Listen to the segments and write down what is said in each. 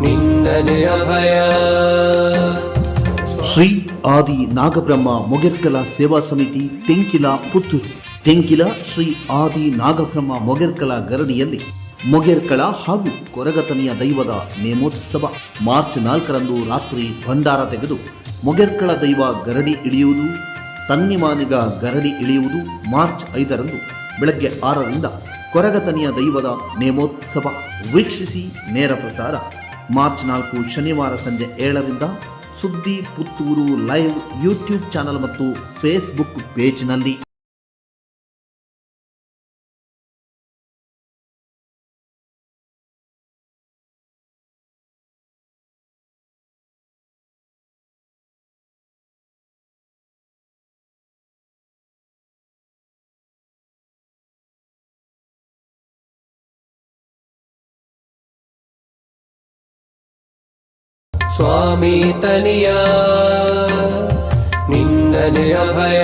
ನಿನ್ನನೆ ಅಭಯ. ಶ್ರೀ ಆದಿ ನಾಗಬ್ರಹ್ಮ ಮೊಗೆರ್ಕಲ ಸೇವಾ ಸಮಿತಿ, ತೆಂಕಿಲ, ಪುತ್ತೂರು. ತೆಂಕಿಲ ಶ್ರೀ ಆದಿ ನಾಗಬ್ರಹ್ಮ ಮೊಗೆರ್ಕಲ ಗರಡಿಯಲ್ಲಿ ಮೊಗೆರ್ಕಳ ಹಾಗೂ ಕೊರಗತನಿಯ ದೈವದ ನೇಮೋತ್ಸವ. ಮಾರ್ಚ್ 4ರಂದು ರಾತ್ರಿ ಭಂಡಾರ ತೆಗೆದು ಮೊಗೆರ್ಕಳ ದೈವ ಗರಡಿ ಇಳಿಯುವುದು, ತನ್ನಿಮಾನಿಗ ಗರಡಿ ಇಳಿಯುವುದು. ಮಾರ್ಚ್ 5ರಂದು ಬೆಳಗ್ಗೆ 6ರಿಂದ ಕೊರಗತನಿಯ ದೈವದ ನೇಮೋತ್ಸವ ವೀಕ್ಷಿಸಿ. ನೇರ ಪ್ರಸಾರ ಮಾರ್ಚ್ 4 ಶನಿವಾರ ಸಂಜೆ 7ರಿಂದ ಸುದ್ದಿ ಪುತ್ತೂರು ಲೈವ್ ಯೂಟ್ಯೂಬ್ ಚಾನಲ್ ಮತ್ತು ಫೇಸ್ಬುಕ್ ಪೇಜ್ನಲ್ಲಿ. ಸ್ವಾಮಿ ತನಿಯ, ನಿನ್ನನೆ ಅಭಯ.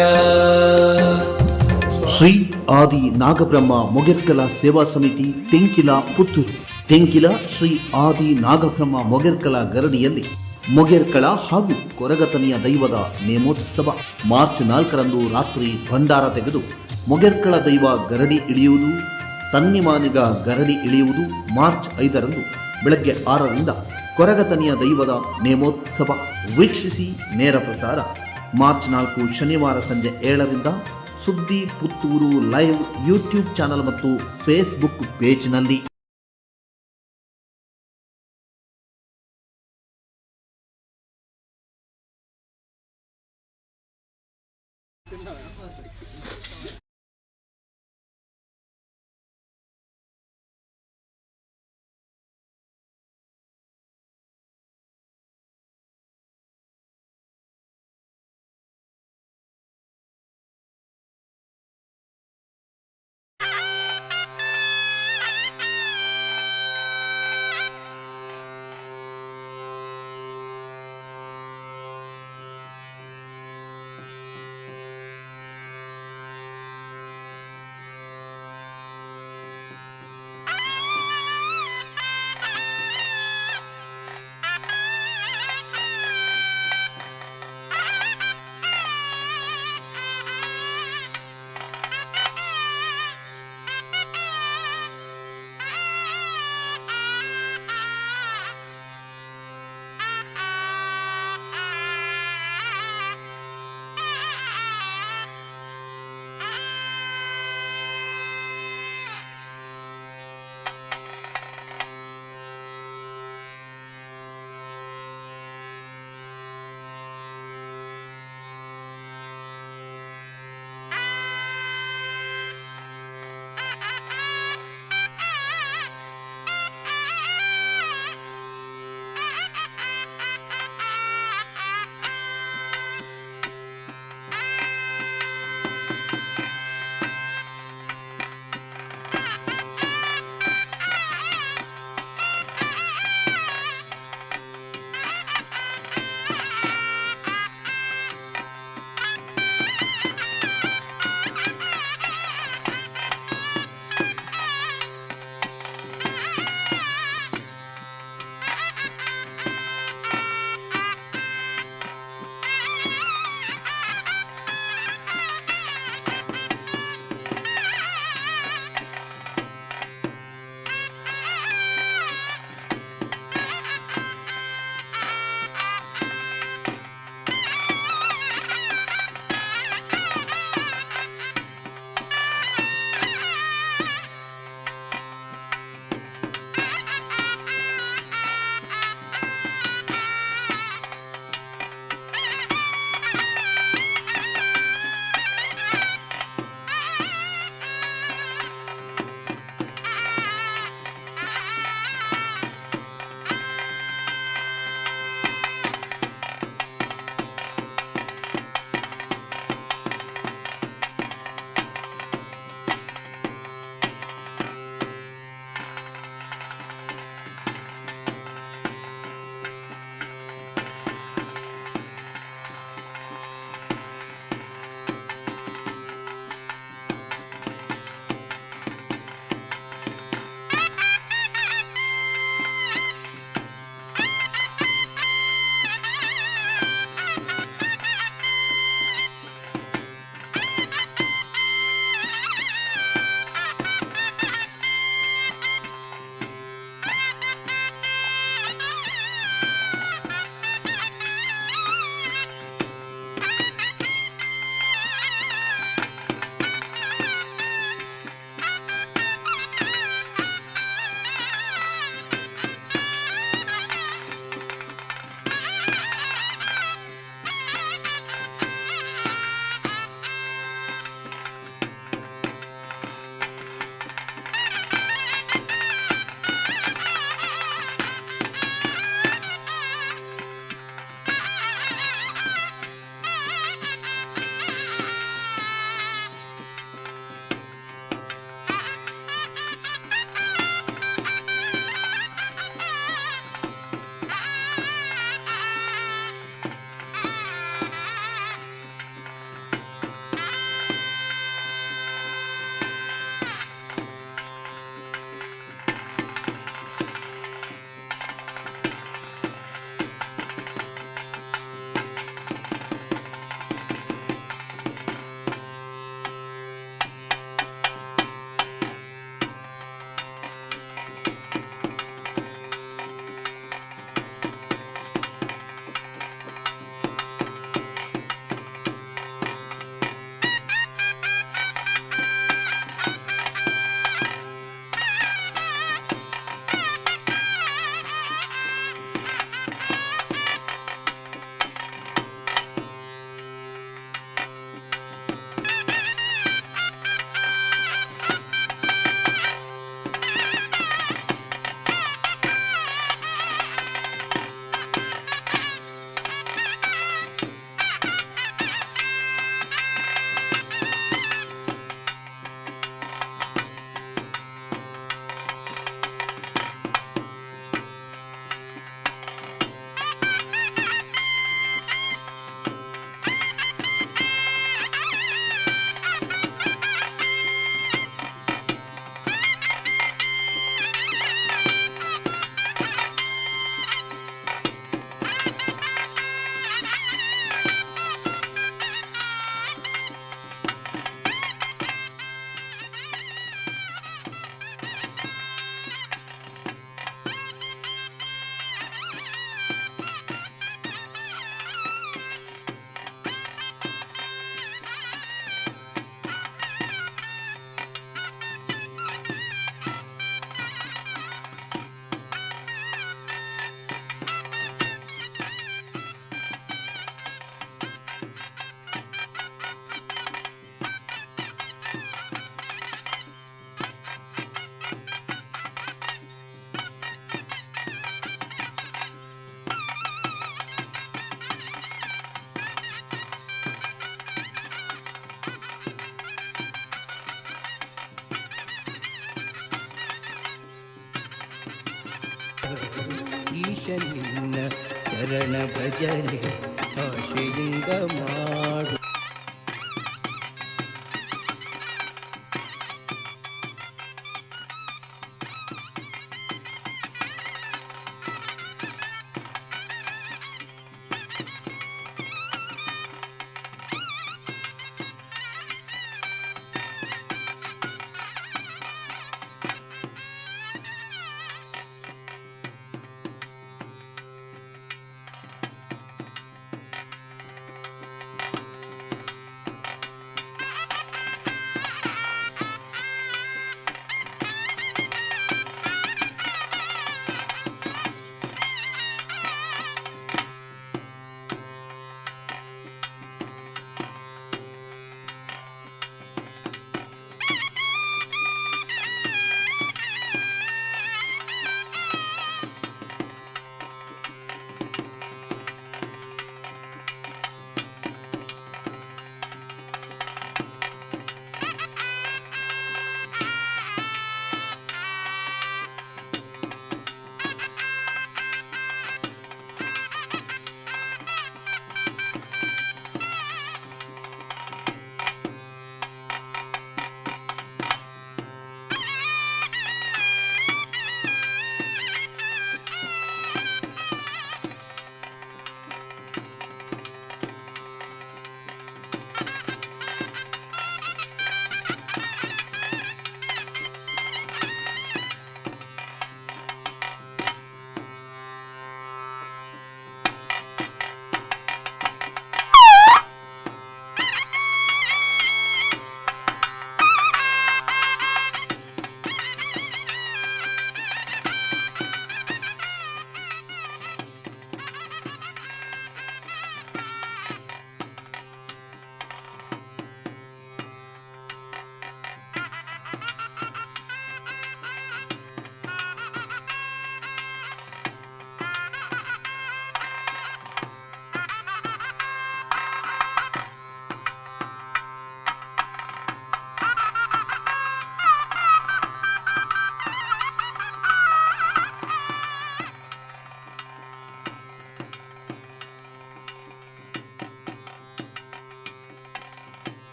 ಶ್ರೀ ಆದಿ ನಾಗಬ್ರಹ್ಮ ಮೊಗೆರ್ಕಲ ಸೇವಾ ಸಮಿತಿ, ತೆಂಕಿಲ, ಪುತ್ತೂರು. ತೆಂಕಿಲ ಶ್ರೀ ಆದಿ ನಾಗಬ್ರಹ್ಮ ಮೊಗೆರ್ಕಲ ಗರಡಿಯಲ್ಲಿ ಮೊಗೆರ್ಕಳ ಹಾಗೂ ಕೊರಗತನಿಯ ದೈವದ ನೇಮೋತ್ಸವ. ಮಾರ್ಚ್ 4ರಂದು ರಾತ್ರಿ ಭಂಡಾರ ತೆಗೆದು ಮೊಗೆರ್ಕಳ ದೈವ ಗರಡಿ ಇಳಿಯುವುದು, ತನ್ನಿಮಾನಿಗ ಗರಡಿ ಇಳಿಯುವುದು. ಮಾರ್ಚ್ 5ರಂದು ಬೆಳಗ್ಗೆ 6ರಿಂದ ಕೊರಗತನಿಯ ದೈವದ ನೇಮೋತ್ಸವ ವೀಕ್ಷಿಸಿ. ನೇರ ಪ್ರಸಾರ ಮಾರ್ಚ್ 4 ಶನಿವಾರ ಸಂಜೆ 7ರಿಂದ ಸುದ್ದಿ ಪುತ್ತೂರು ಲೈವ್ ಯೂಟ್ಯೂಬ್ ಚಾನಲ್ ಮತ್ತು ಫೇಸ್ಬುಕ್ ಪೇಜ್ನಲ್ಲಿ. ಈಶ ನಿನ್ನ ಚರಣ ಭಜನೆ ಆಶೆಯಿಂದ ಮಾಡು.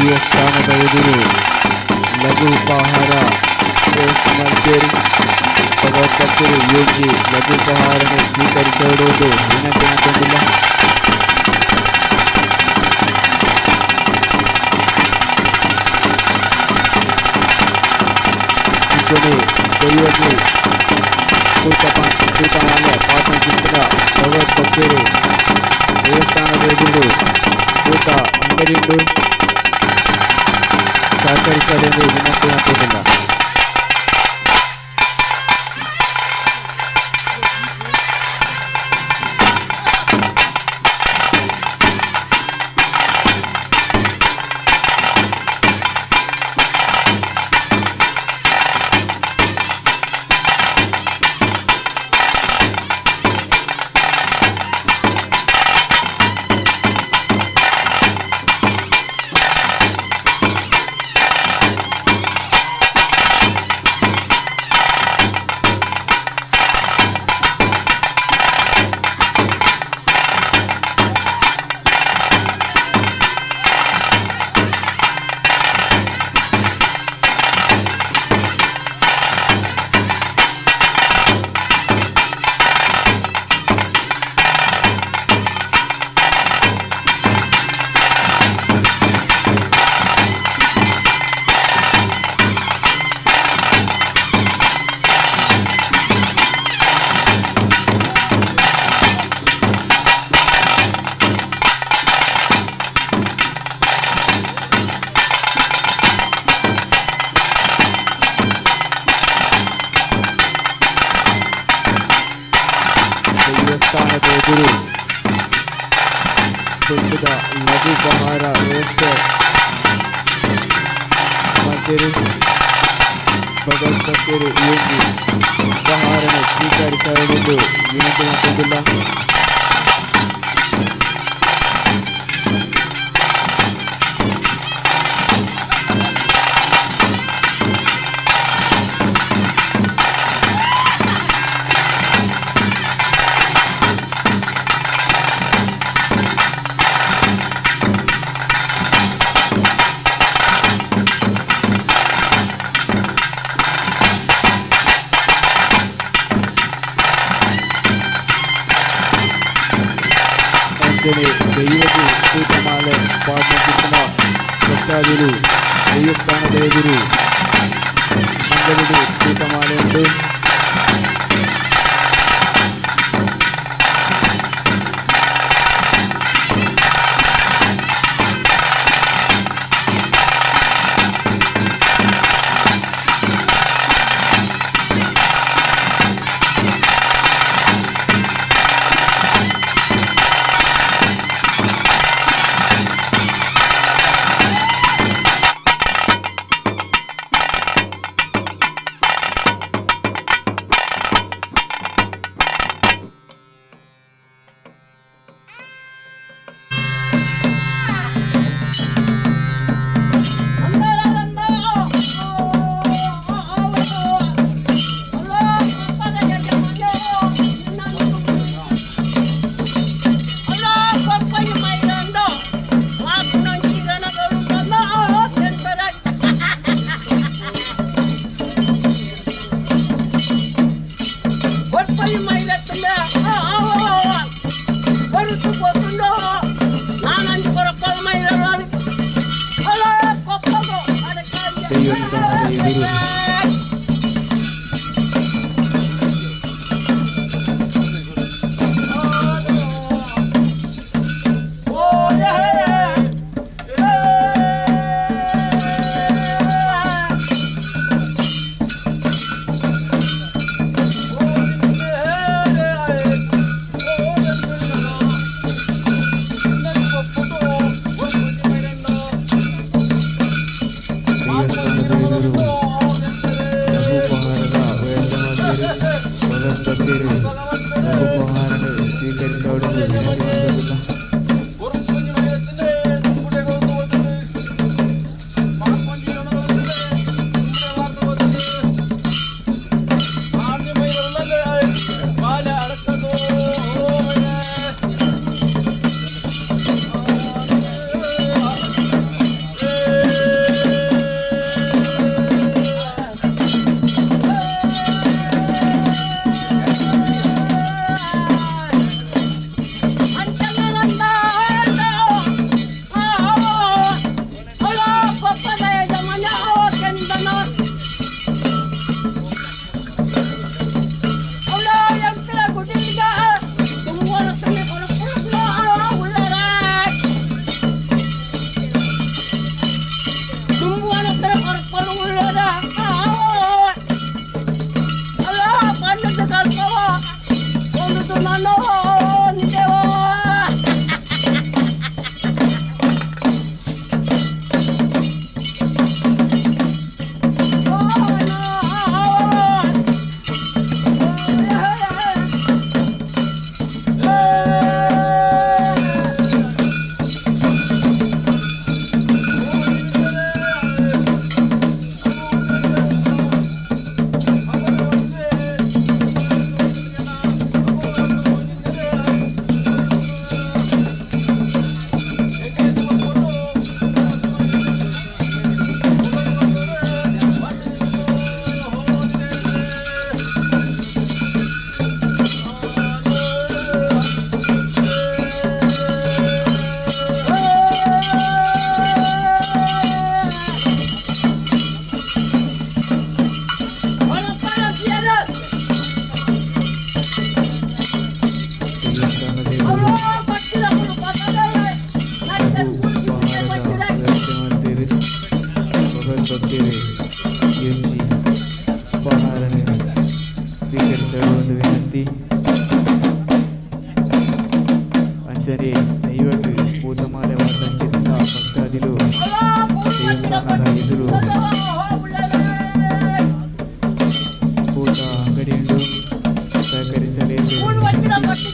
ದೇವಸ್ಥಾನದ ಎದುರು ಲಘು ಉಪಹಾರ ವ್ಯವಸ್ಥೆ ಮಲ್ಪೆರ್. ಭಗವದ್ಭಕ್ತರು ಯೋಗಿ ಲಘು ಉಪಹಾರನು ಸ್ವೀಕರಿಸೋಡುವುದು ವಿನಂತಿ ಮಲ್ತೊಂದುಲ್ಲ. ಅಂಚನೆ ದೈವಗ್ ಪೂತ ಪೂತಮಾಲೆ ಪಾಡ್ನ ಭಗವದ್ಭಕ್ತರು ದೇವಸ್ಥಾನದ ಎದುರು ಪೂತ ಅಂಗಡಿಯುಂಡು ಸಹಕರಿಸಲೆಂದು ವಿನಂತಿ ಮಲ್ತೊಂದುಲ್ಲ. ದೇವಸ್ಥಾನದ ಎದುರು ದೊಡ್ಡದ ಲಘು ಉಪಹಾರ ವ್ಯವಸ್ಥೆ ಮಲ್ತೆರ್. ಭಗವದ್ಭಕ್ತರು ಈ ಒಂಜಿ ಉಪಹಾರನು ಸ್ವೀಕರಿಸಲೆಂದು ವಿನಂತಿ ಮಲ್ತೊಂದುಲ್ಲ. ಅಂಚನೆ ದೈವಗ್ ಪೂತಮಾಲೆ ಪಾಡ್ನ ಭಕ್ತಾದಿಲು ದೇವಸ್ಥಾನದ ಎದುರು ಅಂಗಡಿಡ್ ಪೂತಮಾಲೆ ಉಂಡು. ದೇವಸ್ಥಾನದ ಎದುರು ದೇವಸ್ಥಾನದ ಎದುರು ಲಘು ಉಪಹಾರದ ವ್ಯವಸ್ಥೆ ಮಲ್ತೆರ್. ಭಗವದ್ಭಕ್ತರು ಲಘು ಉಪಹಾರನು ಸ್ವೀಕರಿಸಲೆಂದು ವಿನಂತಿ ಮಲ್ತೊಂದುಲ್ಲ. ಭಕ್ತರು ಎಂಜಿ ಉಪಹಾರವನ್ನು ಸ್ವೀಕರಿಸಲು ಒಂದು ವಿನಂತಿ. ಅಂಚನೆ ದೈವಕ್ಕೆ ಪೂತಮಾಲೆ ವಾದಂಚಿತ್ತ ಭಕ್ತಾದಿಲು ದೇವಸ್ಥಾನದ ಎದುರು ಪೂತ ಅಂಗಡಿಯನ್ನು ಸಹಕರಿಸಲೆಂದು ವಿನಂತಿ.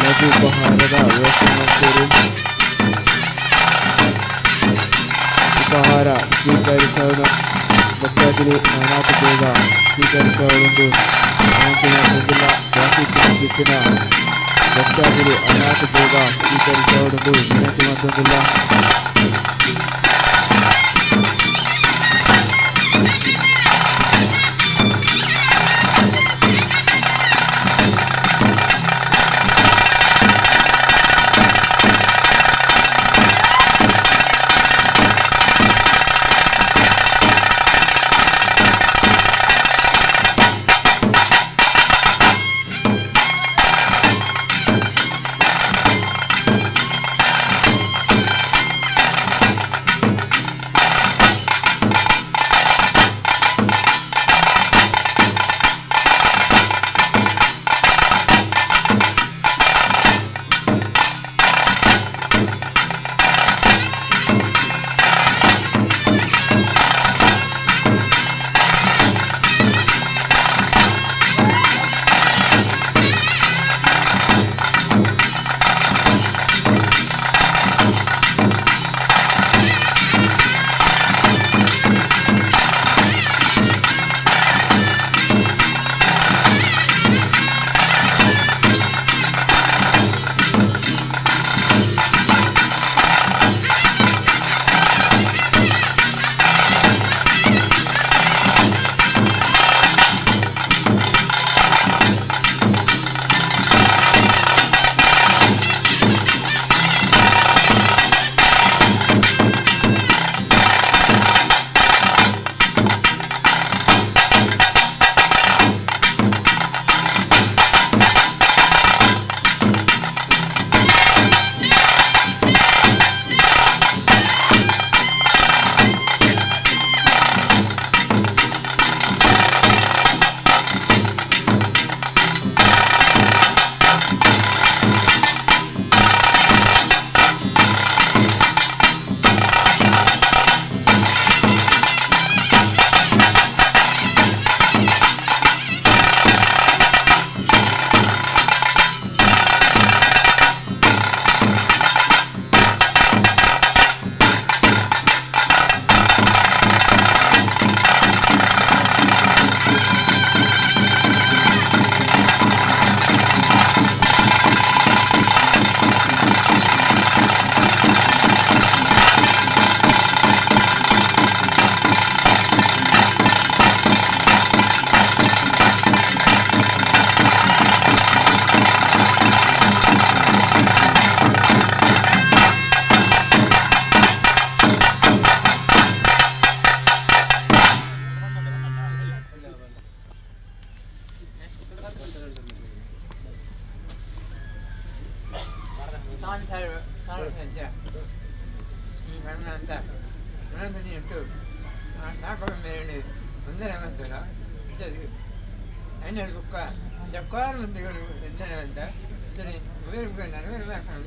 ಲಘು ಉಪಹಾರದ ವ್ಯವಸ್ಥೆ ಮಲ್ತೆರ್. ಉಪಹಾರ ಸ್ವೀಕರಿಸೋಣ ಭಕ್ತಾದಿಲು ನಾನಾತ್ ಬೇಗ ಸ್ವೀಕರಿಸೋಡುಂಡು ವಿನಂತಿ ಮಲ್ತೊಂದುಲ್ಲ. ಬಾಕಿ ಇತ್ತಿನ ಭಕ್ತಾದಿಲು ಅನಾಥ ಬೇಗ ಸ್ವೀಕರಿಸೋಡುಂಡು ವಿನಂತಿ ಮಲ್ತೊಂದುಲ್ಲ.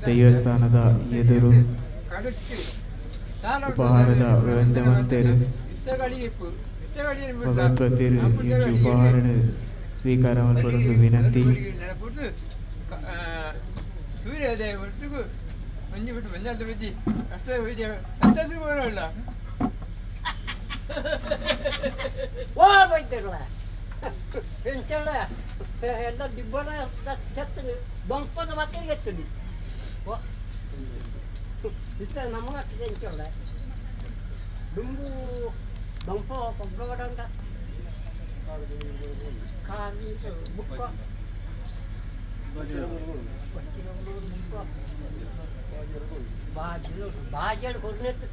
ದೇವಸ್ಥಾನದ ಎದುರು ಉಪಹಾರದ ವ್ಯವಸ್ಥೆ ಮಲ್ತೆರ್. ಭಗವದ್ಭಕ್ತರು ಇಂಚಿ ಉಪಹಾರ ಸ್ವೀಕಾರ ಮಲ್ಪೊಡುಂದು ವಿನಂತಿ. ಸೂರ್ಯೋದಯ ಹೊರತುಗು ಮಂಜು ಬಿಟ್ಟು ಮಂಜಾದ ಬಜ್ಜಿ ಅಷ್ಟೇ ಬರೋಲ್ಲ. ಎಲ್ಲ ದಿಬ್ಬನ ಕೆತ್ತನೆ ಬಂಪದ ಮಕ್ಕಳಿಗೆ ಎತ್ತನಿ ಇತ್ತ ನಮ್ಮ ಎಂಚಲ್ಲ ದುಂಬು ಬಂಪ ಪಗ್ಗವಡಂಗ ಕಾವಿ ಬುಕ್ಕ ಬಾಜಲ್ ಕೊರ್ನೆತ್ತು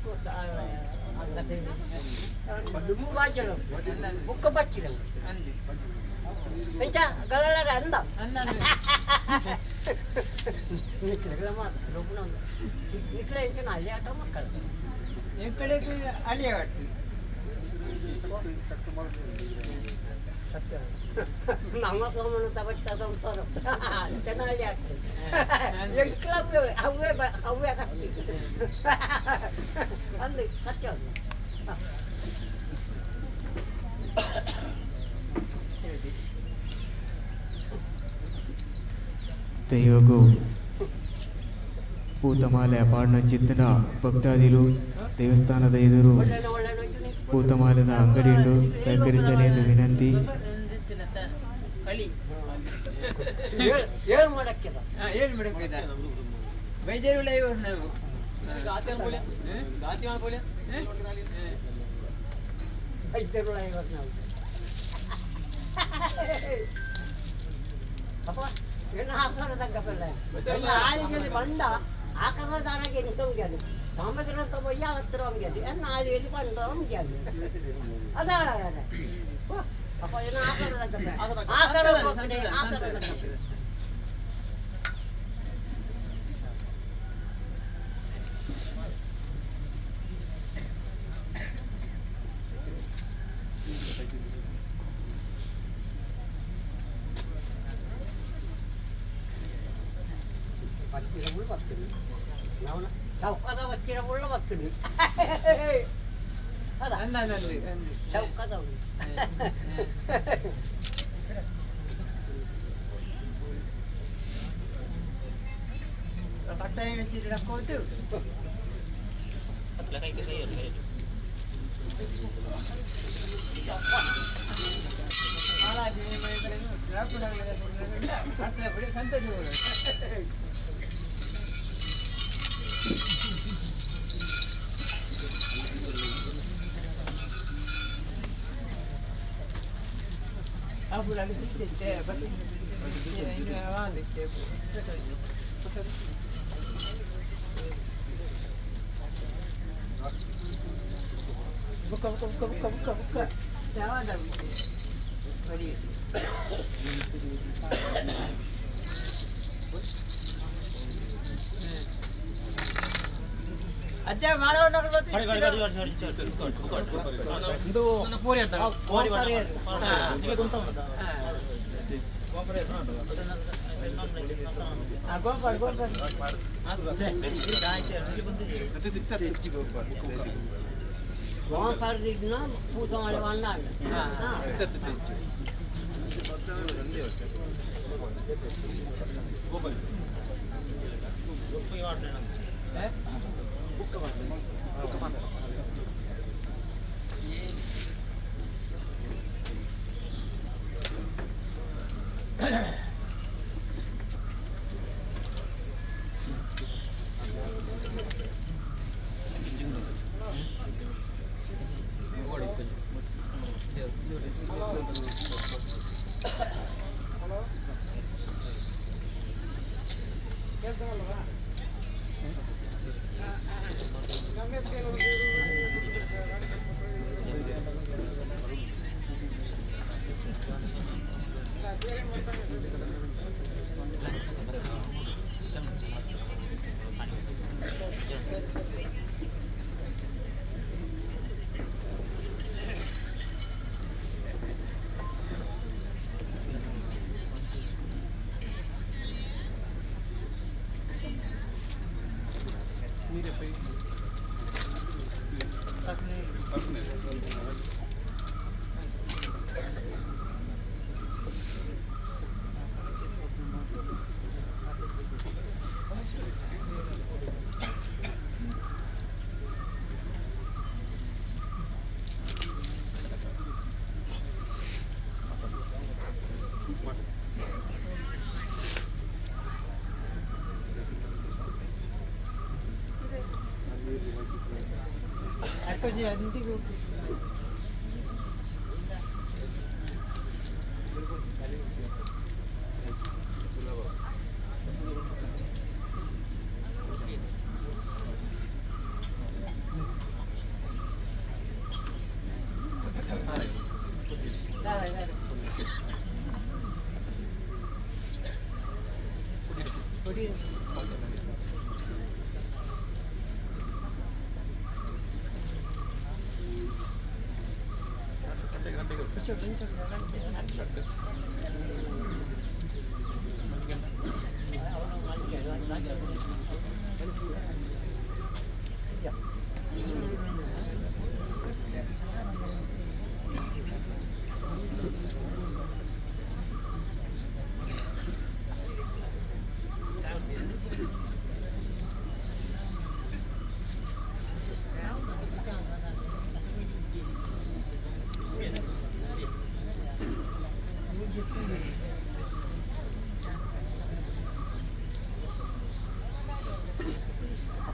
ದುಂಬು ಬಾಜಲ್ ಬುಕ್ಕ ಬಚ್ಚಿರ ಎಂಚ ಗಲಲರ ಅಂದ ನಿಕ್ಲೆಗಳ ಮಾತ್ರ ನಿಕ್ಲೆ ಎಂಚಿನ ಅಲ್ಲಿ ಆಟ ಮಕ್ಕಳು ಎಂಕಡೆ ಅಳಿಯ ಕಟ್ಟು ನಮ್ಮ ಸೋಮನ ತಬಟ್ಟ ಸಂಸಾರ ಚೆನ್ನಾಗಿ ಆಗ್ತದೆ ಎಂಕ್ಲ ಅವೇ ಅವೇ ಕಟ್ಟಿ ಅಲ್ಲಿ ಸತ್ಯ. ದೈವಗು ಪೂತಮಾಲೆ ಪಾಡ್ನಂಚಿತ್ತಿನ ಭಕ್ತಾದಿಲು ದೇವಸ್ಥಾನದ ಎದುರು ಪೂತಮಾಲೆದ ಅಂಗಡಿಯುಂಡು ಸಹಕರಿಸಲಿ ಎಂದು ವಿನಂತಿ.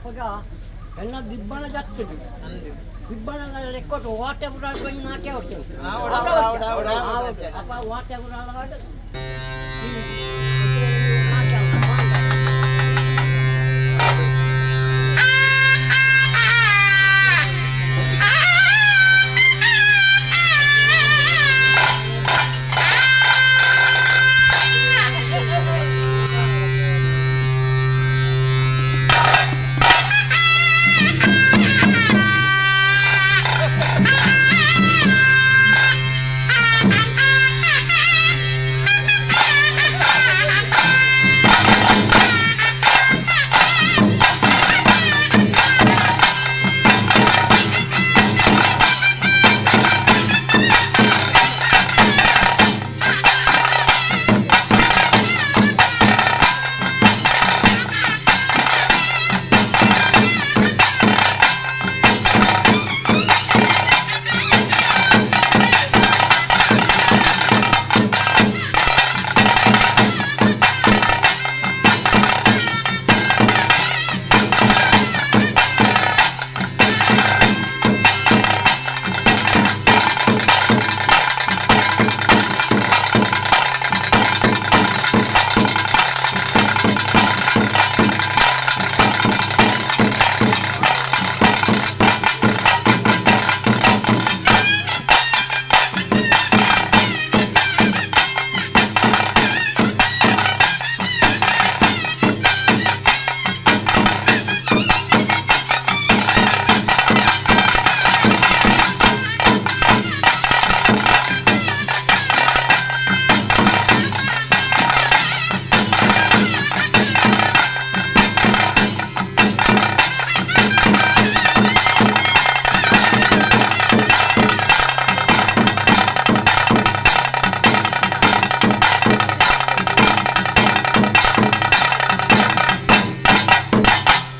ಅಪಗ ಎನ್ನ ದಿಬ್ಬಣ ಜತ್ತಿಡು ದಿಬ್ಬಣ ಲೆಕ್ಕೊಟ್ಟು ವಾಟೆ ಪುರಾಣ ಬಂದು ನಾಟ್ಯ ಹೊಡ್ತೇವೆ ಅಪ್ಪ ವಾಟೆ ಪುರಾಣ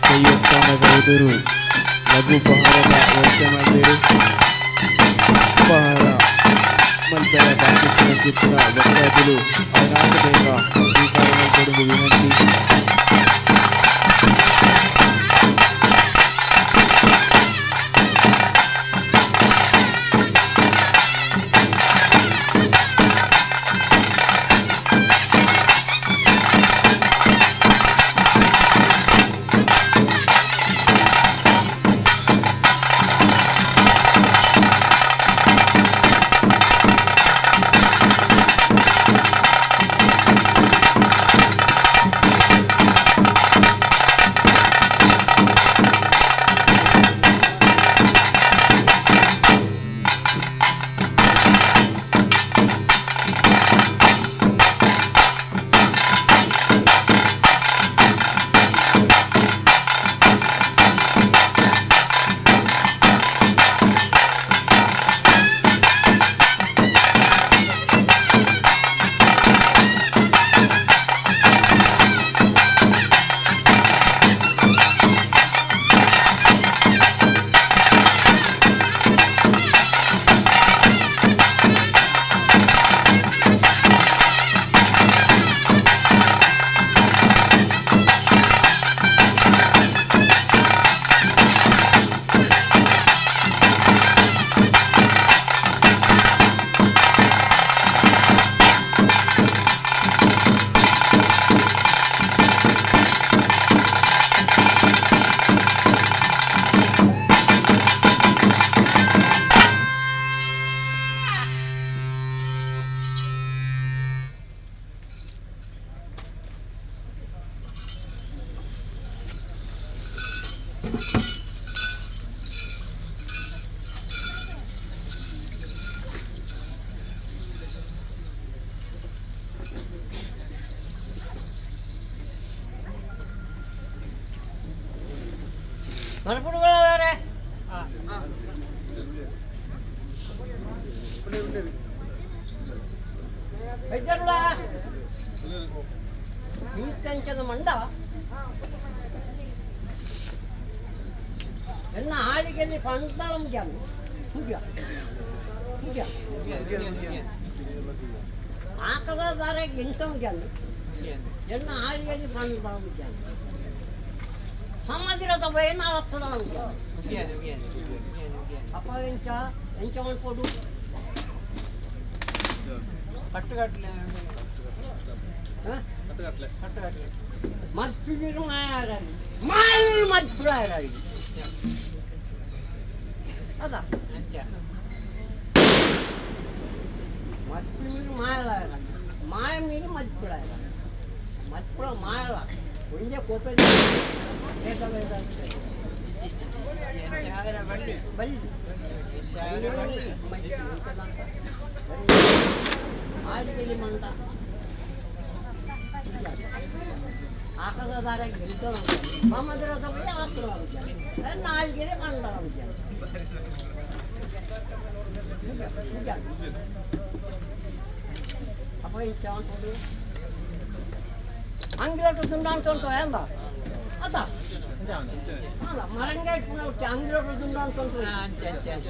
ದೇವಸ್ಥಾನದ ಎದುರು ಲಘು ಉಪಹಾರದ ವ್ಯವಸ್ಥೆ ಮಾಡಿದರು. ಉಪಹಾರ ಮಲ್ಪೆರ ಬಾಕಿ ಚಿತ್ರ ಭಕ್ತಾದಿಲು ಆಯ್ನಾಥ ಬೇಗ ಸ್ವೀಕಾರ ಮಾಡಿಕೊಡುವ ವಿನಂತಿ. ಮಂಡ ಎನ್ನ ಹಾಡಿಗೆಲ್ಲಿ ಪಂತಾಳ ಮುಗಿಯ ಮುಗಿಯ ಮುಗಿಯ ಆಕದ ದಾರೆ ಇಂತ ಮುಗಿಯ ಎನ್ನ ಹಾಡಿಗೆಲ್ಲಿ ಪಂತಾಳ ಮುಗಿಯ. ಸಮಾಧಿರದ ಏನಾಗ್ತದ ನಮಗೆ ಅಪ್ಪ ಎಂಚ ಎಂಚ ಮಾಡ್ಕೊಡು ಕಟ್ಟುಕಟ್ಲೆ ಕಟ್ಟುಕಟ್ಲೆ ಕಟ್ಟುಕಟ್ಲೆ ಮತ್ಪಿರು ಮಾಯಾರಾಗಿ ಮಾಯ ಮತ್ಪುರಾಯರಾಗಿ ಅದ ಅಂಚ ಮತ್ಪಿರು ಮಾಯಲಾಯರಾಗಿ ಮಾಯ ಮೀನು ಮತ್ಪುರಾಯರಾಗಿ ಮತ್ಪುರ ಮಾಯಲ ಒಂದೇ ಕೋಪೆ ಬೇಗ ಬೇಗ ಎಂಚಾದರ ಬಳ್ಳಿ ಬಳ್ಳಿ ಎಂಚಾದರ ಬಳ್ಳಿ ಆಡಿದಲ್ಲಿ ಮಂಟ ಆಕದಾರ ಗೆಲ್ತ ಮಾಮದ್ರ ಆಕ್ರ ನಾಳಿಗೆರೆ ಮಂಡ ಅಪ್ಪ ಇಂಚ ಅಂಗಿಲೋಟು ದುಂಡಾನ್ ತೊಂತ ಎಂದ ಅದ ಅಲ್ಲ ಮರಂಗ ಇಟ್ಕೊಂಡು ಅಂಗಿಲೋಟು ದುಂಡಾನ್ ತೊಂತ ಅಂಚ ಅಂಚ ಅಂಚ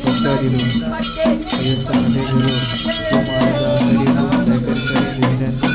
ಭಕ್ತಾದಿಲು ದೇವಸ್ಥಾನ ದೇವರು ಸೋಮವಾರದ ನಡೆಯಲು ಸಹಕರಿಸಲು ವಿನಂತಿ.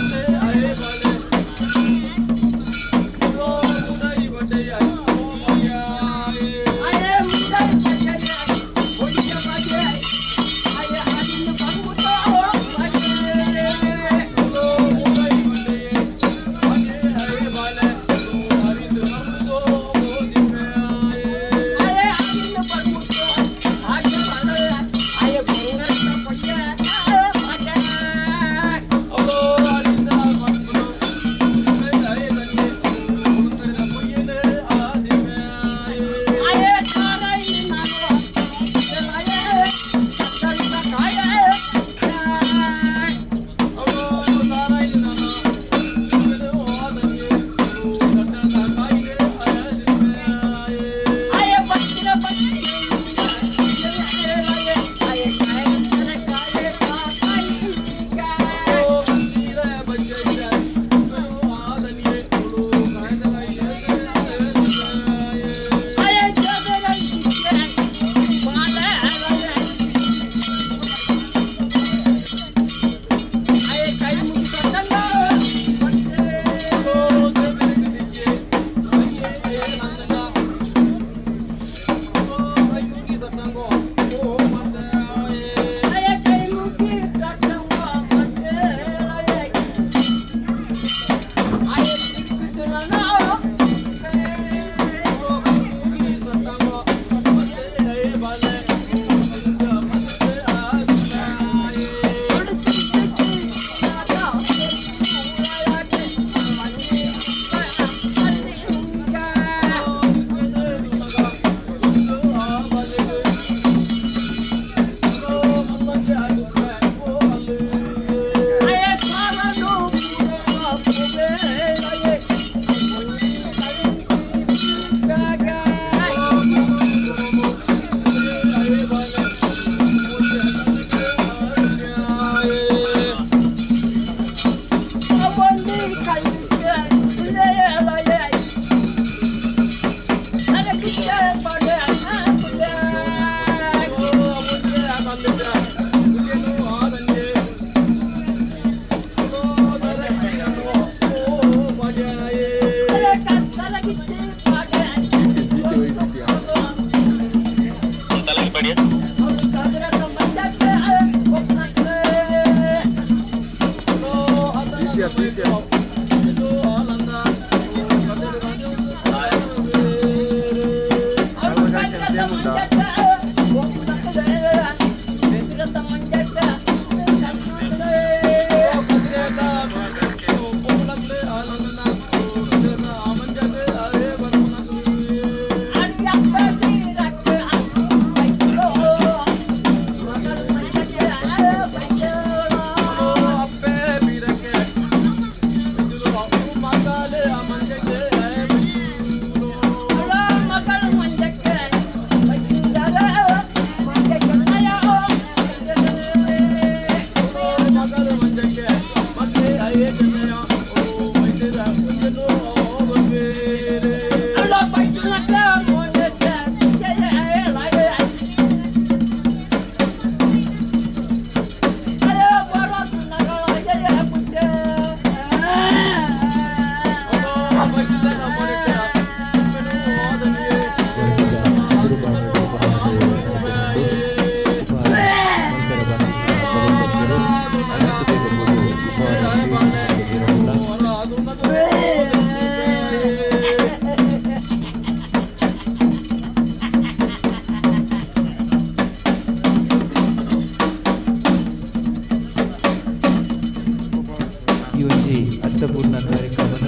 ಈ ಒಂಜಿ ಅರ್ಥಪೂರ್ಣ ಕಾರ್ಯಕ್ರಮದ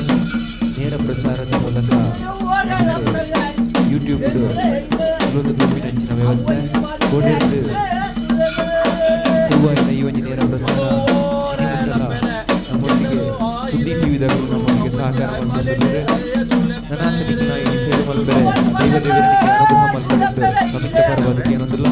ನೇರ ಪ್ರಸಾರದ ಮೂಲಕ ಯೂಟ್ಯೂಬ್ ತುಳುವಿನಂಚಿನ ವ್ಯವಸ್ಥೆ ಕೋಡೆರ್ದು ಶುರುವಾಯಿನ ಈ ಒಂಜಿ ನೇರ ಪ್ರಸಾರ ನಮ್ಮೊಟ್ಟಿಗೆ ಸುದ್ದಿ ಟಿವಿದವರು ನಮ್ಮೊಟ್ಟಿಗೆ ಸಹಕಾರ ಮಲ್ತೊಂದುಲ್ಲೆರ್. ನನಾತ್ ನಿಕ್ನ ಈ ಸೇವೆ ಮಲ್ಪೆರೆ ದೈವ ದೇವೆರೆಗ್ ಅನುಗ್ರಹ ಮಲ್ಪೊಡುಂದು ನಮಿತ್ತ ಪರವಾದ್ ಕೇನೊಂದುಲ್ಲ.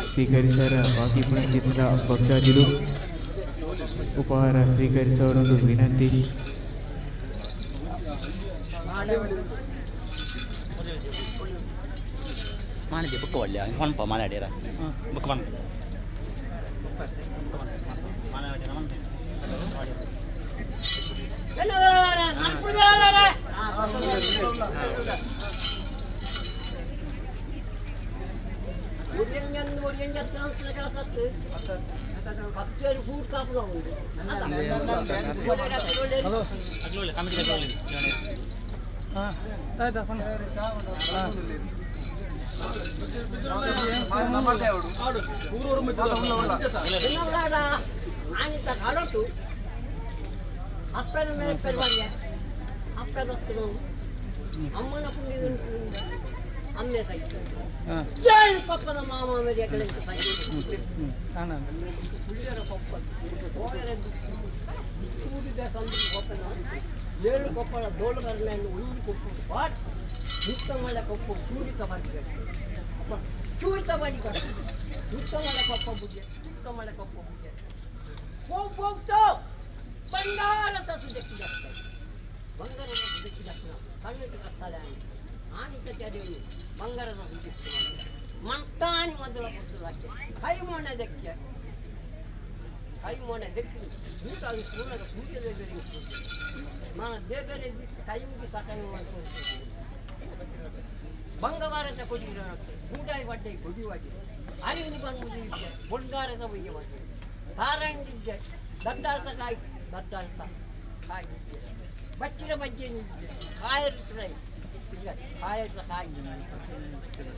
ಸ್ವೀಕರಿಸರ ಬಾಕಿ ಪುಣಚಿತ್ರ ಭಕ್ತಾದಿಲು ಉಪಹಾರ ಸ್ವೀಕರಿಸವರೊಂದು ವಿನಂತಿ. ಮಾಣಿದ್ಯ ಬುಕ್ ಒಳ್ಳೆ ಹೊಣಪ ಮಾಲಾಡಿರ ಬುಕ್ ಬಣ್ಣ ಅಮ್ಮನ ಅಮ್ಮೆ ಸೈತ ಜೈ ಪಪ್ಪನ ಮಾಮ ಮೇರೆ ಪುಳ್ಳಿಯರ ಪಪ್ಪ ಹೋಗರೆ ಕೂಡಿದ ಸಂದ್ರ ಪಪ್ಪನ ಏಳು ಕೊಪ್ಪಳ ದೋಳು ಕರ್ಮೆಯನ್ನು ಒಂದು ಕೊಪ್ಪು ಬಾಟ್ ಮುಕ್ತ ಮಳೆ ಕೊಪ್ಪು ಚೂರಿತ ಬಾಟಿ ಚೂರಿತ ಬಾಡಿ ಕಟ್ಟು ಮುಕ್ತ ಮಳೆ ಕೊಪ್ಪ ಬುಗ್ಗೆ ಮುಕ್ತ ಮಳೆ ಕೊಪ್ಪ ಬುಗ್ಗೆ ಹೋಗ್ ಹೋಗ್ತೋ ಬಂಗಾರ ತಸು ದಕ್ಕಿದ ಬಂಗಾರದ ಸುದಕ್ಕಿದ ಕಣ್ಣಿಟ್ಟು ಕಟ್ಟಾಳೆ ಆನಿತ ಚಡಿಯು ಬಂಗಾರದ ಸುದಕ್ಕಿ ಮಂತಾನಿ ಮೊದಲ ಪುಸ್ತಕಕ್ಕೆ ಕೈ ಮೊಣೆ ದಕ್ಕೆ ಕೈ ಮೊಣೆ ದಕ್ಕಿ ಊಟ ಅದು ಪೂರ್ಣದ ಪೂಜೆ ದೇವರಿಗೆ ಪೂಜೆ ನಾನು ದೇವರೇ ಕೈ ಮುಗಿ ಸಟಂಗ ಮಾಡ್ಕೊಂಡು ಬಂಗಾರದ ಕೊಡಿ ಊಟಾಯಿ ಬಡ್ಡೆ ಕೊಡಿ ವಾಡಿ ಅರಿವು ಬಂದು ಇದ್ದೆ ಬೊಡ್ಗಾರದ ಬಯ್ಯ ಮಾಡಿ ತಾರಂಗಿದ್ದೆ ದಡ್ಡಾಳ್ತ ಕಾಯಿ ದಡ್ಡಾಳ್ತ ಕಾಯಿ ಬಚ್ಚಿನ ಬಜ್ಜೆ ಕಾಯಿರ್ತದೆ ಇಲ್ಲ ಕಾಯಿರ್ತ ಕಾಯಿ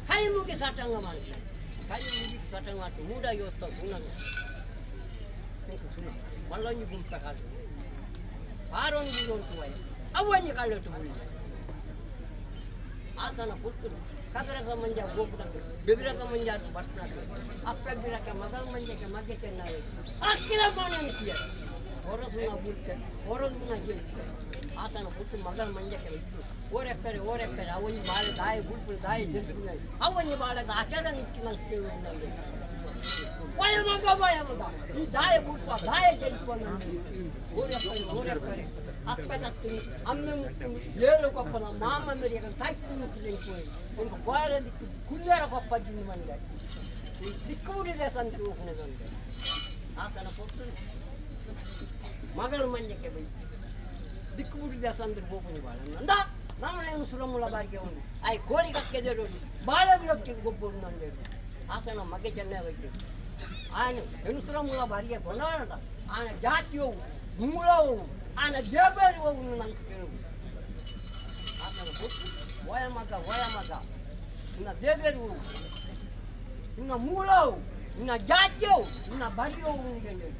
ಕೈ ಮುಗಿ ಸಟಂಗ ಮಾಡ್ತಾರೆ ಕೈ ಮುಗಿ ಸಟಂಗ ಮಾಡ್ತಾರೆ ಮೂಡಾಗಿ ಹೋಗ್ತಾವೆ ಸುಣ್ಣಂಗ ಸುಣ್ಣ ಮಲ್ಲೊಂಜಿ ಗುಂಪ ಕಾಲು ಆರೊಂದು ಗುಂಟು ಅವೊಂಜಿ ಕಾಳು ಬುಳ್ಳಿ ಆತನ ಪುತ್ತರು ಕದರಕ ಮಂಜ ಗೋಪುರಕ್ಕೆ ಬೆದರಕ ಮಂಜ ಬಟ್ನಾಡು ಅಪ್ಪ ಬಿಡಕ್ಕೆ ಮಗಲ ಮಂಜಕ್ಕೆ ಮಗ್ಗೆ ಚೆನ್ನಾಗಿ ಅಕ್ಕಿಲ ಬಾಣ ಹೊರಸುನ ಬುಡ್ತೆ ಹೊರಸುನ ಗೆಲ್ತೆ ಆತನ ಪುಟ್ಟು ಮಗಲ ಮಂಜಕ್ಕೆ ಇದ್ರು ಓರೆಕ್ಕರೆ ಓರೆಕ್ಕರೆ ಅವೊಂದು ಬಾಳೆ ದಾಯಿ ಗುಡ್ಪು ದಾಯಿ ಜಲ್ಪು ಅವೊಂದು ಬಾಳೆ ಆಚಾರ ನಿಕ್ಕಿ ನಂಗೆ ಕೇಳು ಬಾಯ ಮಗ ಬಾಯ ಮಗ ಈ ದಾಯ ಬುಡ್ಪ ದಾಯ ಜಲ್ಪು ಓರೆಕ್ಕರೆ ಓರೆಕ್ಕರೆ ಅಪ್ಪ ತತ್ತೀನಿ ಅಮ್ಮೆ ಮುಟ್ಟು ಏಳು ಕೊಪ್ಪನ ಮಾಮ ಮೇರೆ ತಾಯ್ತು ಮುಟ್ಟು ಒಂದು ಬಾಯರ ದಿಕ್ಕು ಕುಲ್ಲರ ಕೊಪ್ಪ ಜಿಂದು ಮಂಡೆ ದಿಕ್ಕುಡಿದೆ ಸಂತು ಹೋಗುಣದಂತೆ ಆತನ ಕೊಟ್ಟು ಮಗಳು ಮಂಜಕ್ಕೆ ಬೈ ದಿಕ್ಕು ಬಿಡಿದೆ ಸಂದ್ರ ಬೋಪುನಿ ಬಾಳ ನಂದ ನಾನು ಸುರಮುಲ ಬಾರಿಗೆ ಉಂಡು ಆಯ್ ಕೋಳಿ ಕಕ್ಕೆದೇಡು ಬಾಳೆಗಳೊಟ್ಟಿಗೆ ಗೊಬ್ಬರು ನಂದೇಡು ಆತನ ಮಗೆ ಚೆನ್ನಾಗಿ ಆನೆ ಹೆಣಸುರಮುಲ ಬಾರಿಗೆ ಕೊಂಡಾಡ ಆನೆ ಜಾತಿ ಹೋಗು ಮೂಲ ಹೋಗು ಆನೆ ದೇಬೇರಿ ಹೋಗು ನಂಗೆ ಕೇಳು ಆತನ ಕೊಟ್ಟು ಓಯ ಮಗ ಓಯ ಮಗ ಇನ್ನ ದೇಬೇರಿ ಹೋಗು ಇನ್ನ ಮೂಲ ಹೋಗು ಇನ್ನ ಜಾತಿ ಹೋಗು ಇನ್ನ ಬರಿ ಹೋಗು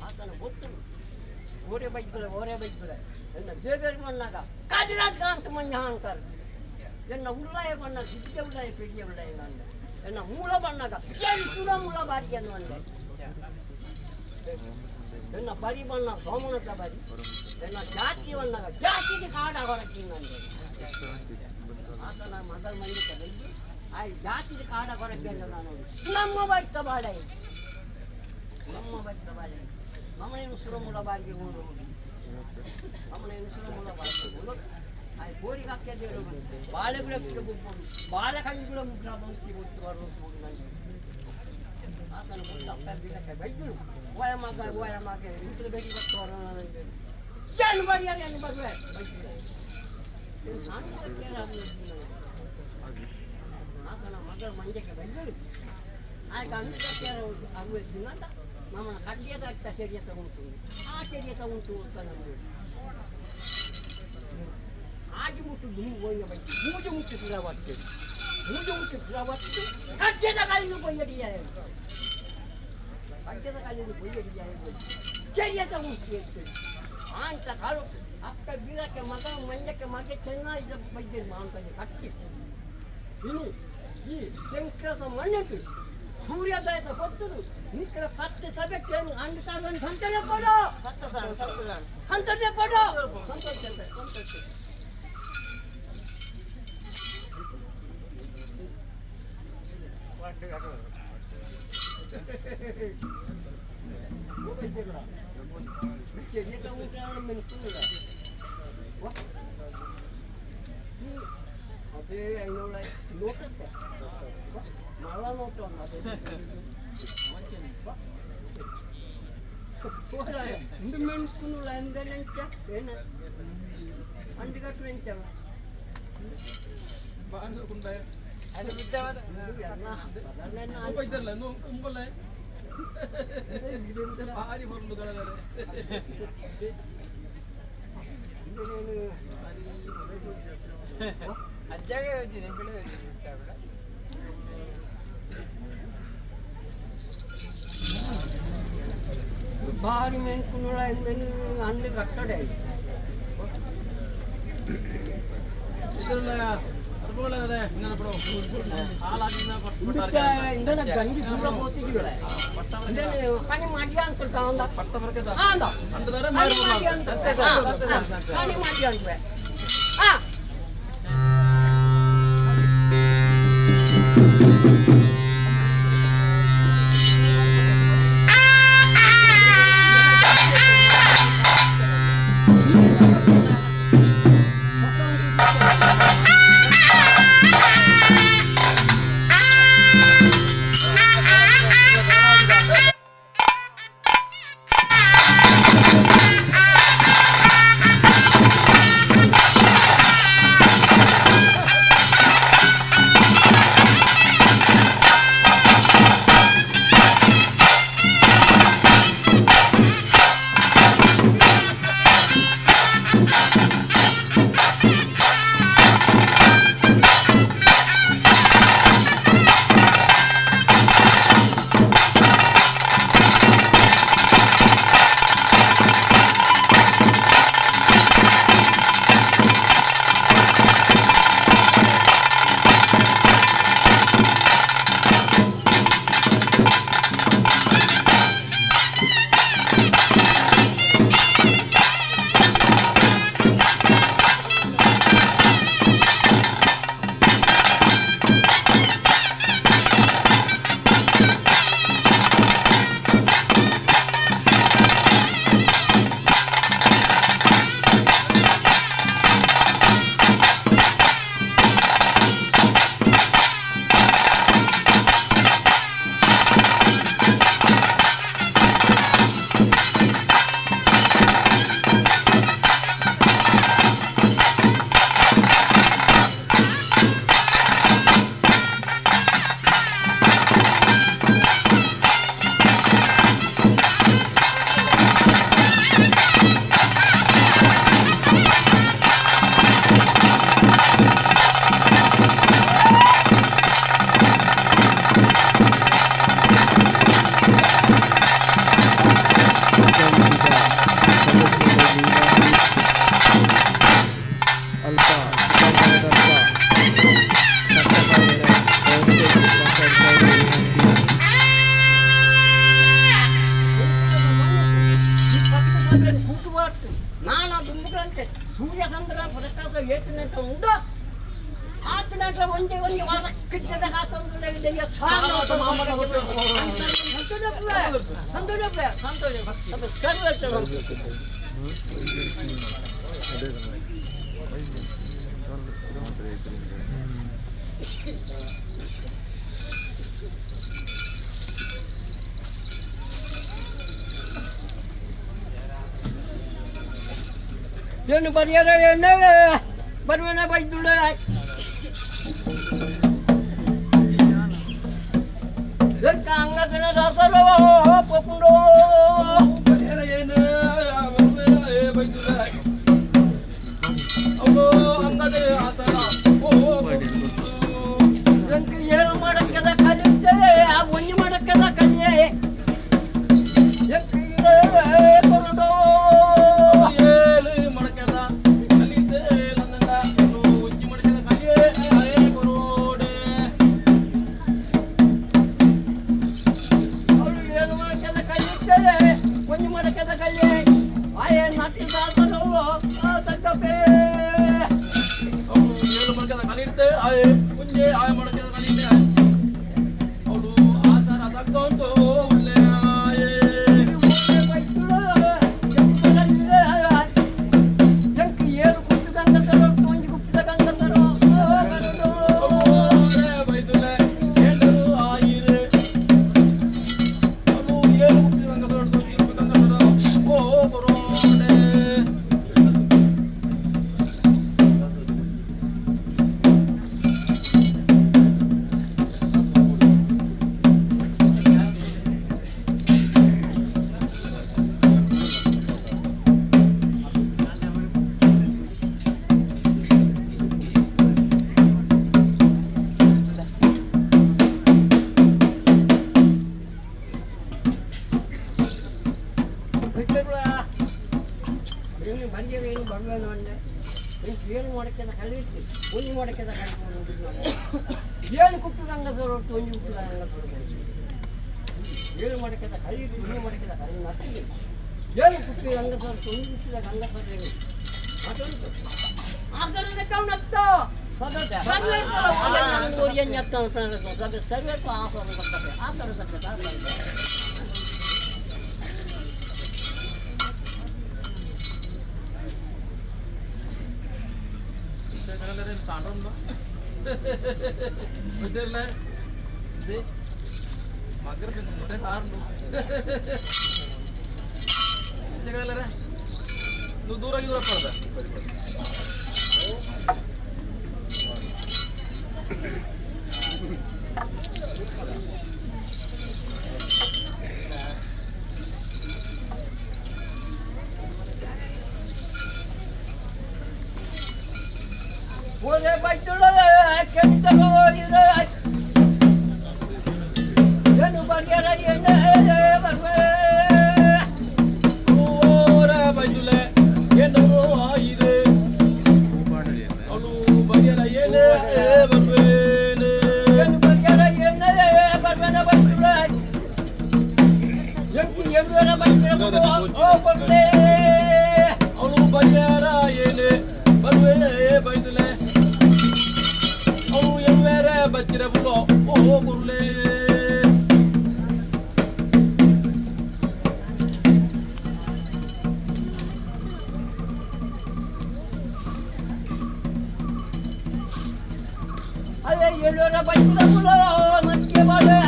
ಆತನ ಗೊತ್ತು ಓರೆ ಬೈಕ್ಲೆ ಓರೆ ಬೈಕ್ಲೆ ಎನ್ನ ದೇಬೇರಿ ಮಣ್ಣಾಗ ಕಾಜಿರಾಜ್ ಅಂತ ಮಂಜ ಅಂತಾರೆ ಎನ್ನ ಉಳ್ಳಾಯ ಬಣ್ಣ ಸಿದ್ಧ ಉಳ್ಳಾಯ ಪೆರಿಯ ಉಳ್ಳಾಯ ನಂದ ಎನ್ನ ಮೂಲ ಬಣ್ಣಗ ಏನು ಸುರ ಮೂಲ ಬಾರಿ ಅನ್ನುವಂಡೆ ಎನ್ನ ಬರಿ ಬಣ್ಣ ಸೋಮನದ ಬರಿ ಎನ್ನ ಜಾತಿ ಬಣ್ಣಗ ಜಾತಿಗೆ ಕಾಡ ಹೊರಕಿ ನಂದೆ ಆತನ ಮಗಳ ಮಂದಿಗೆ ಬೈದು ಆ ಜಾತಿಗೆ ಕಾಡ ಹೊರಕಿ ಅಂತ ನಾನು ನಮ್ಮ ಬೈತ ಬಾಳೆ ನಮ್ಮ ಬೈತ ಬಾಳೆ ನಮ್ಮನೇನು ಸುರಮೂಲ ಬಾರಿಗೆ ಊರು ನಮ್ಮನೇನು ಸುರಮೂಲ ಬಾರಿಗೆ ಊರು ಆ ಕೋರಿಗೆ ಹಾಕಿದ್ದೇಳು ಬಾಳೆಗುಳಕ್ಕೆ ಗುಂಪು ಬಾಳೆಕಂಗುಳ ಮುಗ್ರ ಬಂತಿ ಗೊತ್ತು ಬರೋದು ನನಗೆ ಆತನ ಗೊತ್ತು ಅಪ್ಪ ಬಿಡಕ್ಕೆ ಬೈದರು ಓಯ ಮಗ ಓಯ ಮಗ ಇಂತಲು ಬೇಡಿ ಗೊತ್ತು ಬರೋಣ ನನಗೆ ಏನು ಬರಿಯ ಏನು ಬರುವೆ ಬೈದರು ಆತನ ಮಗಳ ಮಂಜಕ್ಕೆ ಬೈದರು ಆಗ ಅನುಕೂಲ ಅರುವತ್ತು ದಿನ ನಮ್ಮನ್ನ ಕಡ್ಡಿಯದ ಚೆರಿಯ ತಗೊಂಡು ಆ ಚೆರಿಯ ತಗೊಂಡು ಅಂತ ನಮಗೆ ಆಜು ಮುಟ್ಟು ದುಂಬು ಹೋಗಿ ಬೈತು ಮೂಜು ಮುಟ್ಟು ಸುರವತ್ತು ಮೂಜು ಮುಟ್ಟು ಸುರವತ್ತು ಕಡ್ಡಿಯದ ಕಾಲಿನ ಕೊಯ್ಯಡಿಯ ಕಡ್ಡಿಯದ ಕಾಲಿನ ಕೊಯ್ಯಡಿಯ ಚೆರಿಯ ತಗೊಂಡು ಅಂತ ಕಾಲು ಅಕ್ಕ ಬೀರಕ್ಕೆ ಮಗ ಮಂಜಕ್ಕೆ ಮಗೆ ಚೆನ್ನಾಗಿ ಬೈದಿರು ಮಾಂತಗೆ ಕಟ್ಟಿ ಇನ್ನು ಈ ಶಂಕರದ ಮಣ್ಣಿಟ್ಟು ಸೂರ್ಯೋದಯದ ಹೊತ್ತರು ನಿಕ್ಕರ ಪತ್ತೆ ಸಭೆಗೆ ಅಂಡು ಸಾಧನ ಸಂತೋಷ ಪಡೋ ಸಂತೋಷ ಪಡೋ ಸಂತೋಷ ಸಂತೋಷ ಬಾರಿ ಮೆನ್ಕುನುಳ ಎಂದನು ಅಂಡು ಕಟ್ಟಡೆ ಕಣಿ ಮಾಡಿ ಅಂತ ಕಣಿ ಮಾಡಿ ಅಂತ ಏನು ಬರಿಯಾರ ಬರುವನ ಬೈದುಡ ಏನು ಮಾಡಕ್ಕದ ಕಲಿತೇವೆ ಆ ಒಂಜಿ ಮಾಡಕ್ಕದ ಕಲಿಯೇ ಅವಳು ಆಸರ ತಕ್ಕೊಂತು ಉಳ್ಳೆ. ಪಂಡೆ ಇಂಕ್ ಏಳು ಮಡಕೆದ ಕಲಿರ್ತಿ ಒಂಜಿ ಮಡಕೆದ ಕಲಿಪು ಏಳು ಕುಟ್ಟು ಗಂಗಸರು ಒಟ್ಟು ಒಂಜಿ ಕುಟ್ಟು ಗಂಗಸರು ಏಳು ಮಡಕೆದ ಕಲಿರ್ತಿ ಒಂಜಿ ಮಡಕೆದ ಕಲಿ ನಟ್ಟಿಗೆ ಏಳು ಕುಟ್ಟು ಗಂಗಸರು ಒಂಜಿ ಕುಟ್ಟಿದ ಗಂಗಸರು ಮತ್ತೊಂದು ಆಸರದ ಕೌನತ್ತ ಸರ್ವೇಪ ಆಸರ ಆಸರ ಆಸರ. ದೂರ ದೂರ ಒಲೆ ಬೈತುಳ್ಳದ ಕೆಂತರು ಹೋಗಿದೆ ಏನು ಬರಿಯರ ಎಣ್ಣೆ ಬರ್ವೆ ಬೈದುಲೆ ಏನು ಆಯಿದೆ ಅವಳು ಬರಿಯರ ಏನೇ ಬರ್ವೇನೆ ಏನು ಬರಿಯರ ಎಣ್ಣೆ ಬರ್ವೇನ ಬೈತುಳ್ಳ ಎಂಟು ಎಣ್ಣೆ ಬೈತುಳ್ಳ ಓ ಬರ್ಲೆ ಅವಳು ಬರಿಯರ ಏನೇ ಬರ್ವೇ ಬೈದುಲೆ ಅವಳು ಎವ್ವೇರೆ ಬಚ್ಚಿರ ಬುಲೋ ಓ ಗುರುಲೇ. ಅದೇ ಎಲ್ಲರ ಬಚ್ಚಿರ ಬುಲೋ ಮಕ್ಕೆ ಬಾಳೆ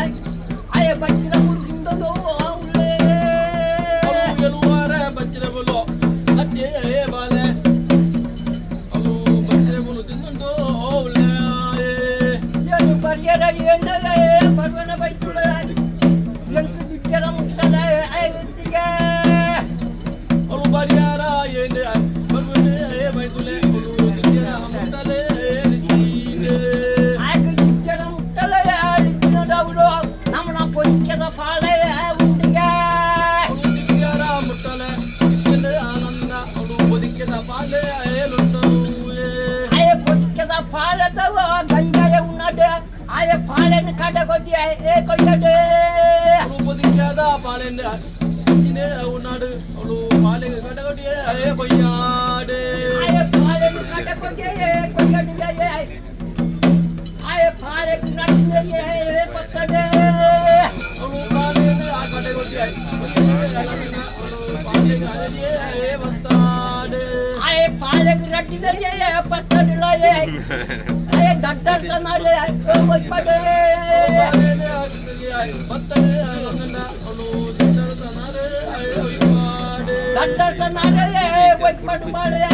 ಅಯ್ಯ ಬಚ್ಚಿರ ಬುಲ್ ತಿಂದಲೋ ಉಳ್ಳೇ. ಅವಳು ಎಲುವಾರೆ ಬಚ್ಚಿರ ಬುಲೋ ಅತ್ತೆ ಬಾಲೆ ಅವಳು ಬಚ್ಚಿರ ಬುಲು ತಿಂದುಂಡು ಉಳ್ಳೇ. ಏನು ಬರಿಯರ ಎಣ್ಣೆ ಬರ್ವನ ಬೈತುಳ್ಳ ಎಂಟು ದಿಕ್ಕರ ಮುಟ್ಟದ ಐವತ್ತಿಗೆ. ಅವಳು ಬರಿಯರ ಏನೇ ಬರ್ವೇ ಬೈದುಲೆ ಅವಳು ದಿಕ್ಕರ ಮುಟ್ಟಲೆ ನಿಂತಿದೆ. ಆಯ್ತು ದಿಕ್ಕರ ಮುಟ್ಟಲೆ ಆಡಿನದವರು ನಮ್ಮನ ಪೊಚ್ಚದ ಪಾಳೆ ಉಂಡಿಗೆ. ಅವಳು ದಿಕ್ಕರ ಮುಟ್ಟಲೆ ಆನಂದ ಅವಳು ಬದುಕಿದ ಪಾಲೆ ಏನುಂಟು. ಆಯ ಪೊಚ್ಚದ ಪಾಳೆದವ ಗಂಜಾಯ ಉನ್ನಡೆ ಆಯ ಪಾಳೆನ ಕಡೆ ಕೊಟ್ಟಿ ಏ ಕೊಯ್ಯಡೆ. ಅವಳು ಬದುಕಿದ ಪಾಲೆಂದ ಉನ್ನಾಡು ಅವಳು ಪಾಲೆಗೆ ಕಡಗೊಟ್ಟಿಯೇ ಕೊಯ್ಯಾಡೆ. ಆಯ ಪಾಳೆನ ಕಡೆ ಕೊಟ್ಟಿ ಏ ಕೊಯ್ಯಡೆ ಆಯ ಪಾಳೆ ನಟ್ಟಿಗೆ ಏ ಪಕ್ಕಡೆ. ಅವಳು ಪಾಲೆನ ಕಡೆಗೊಟ್ಟಿಯೇ ಅವಳು ಪಾಲೆಗೆ ಅರಳಿಯೇ ಬಂತಾಡೆ. ಆಯ ಪಾಳೆಗೆ ರಟ್ಟಿದರೆ ಪಕ್ಕಡಿಲ್ಲ ಆಯ ದಡ್ಡರ್ತಾನೆ ಪಡೆ. ದಡ್ಡರ್ತಾನೆ ಪಡು ಪಾಡೆ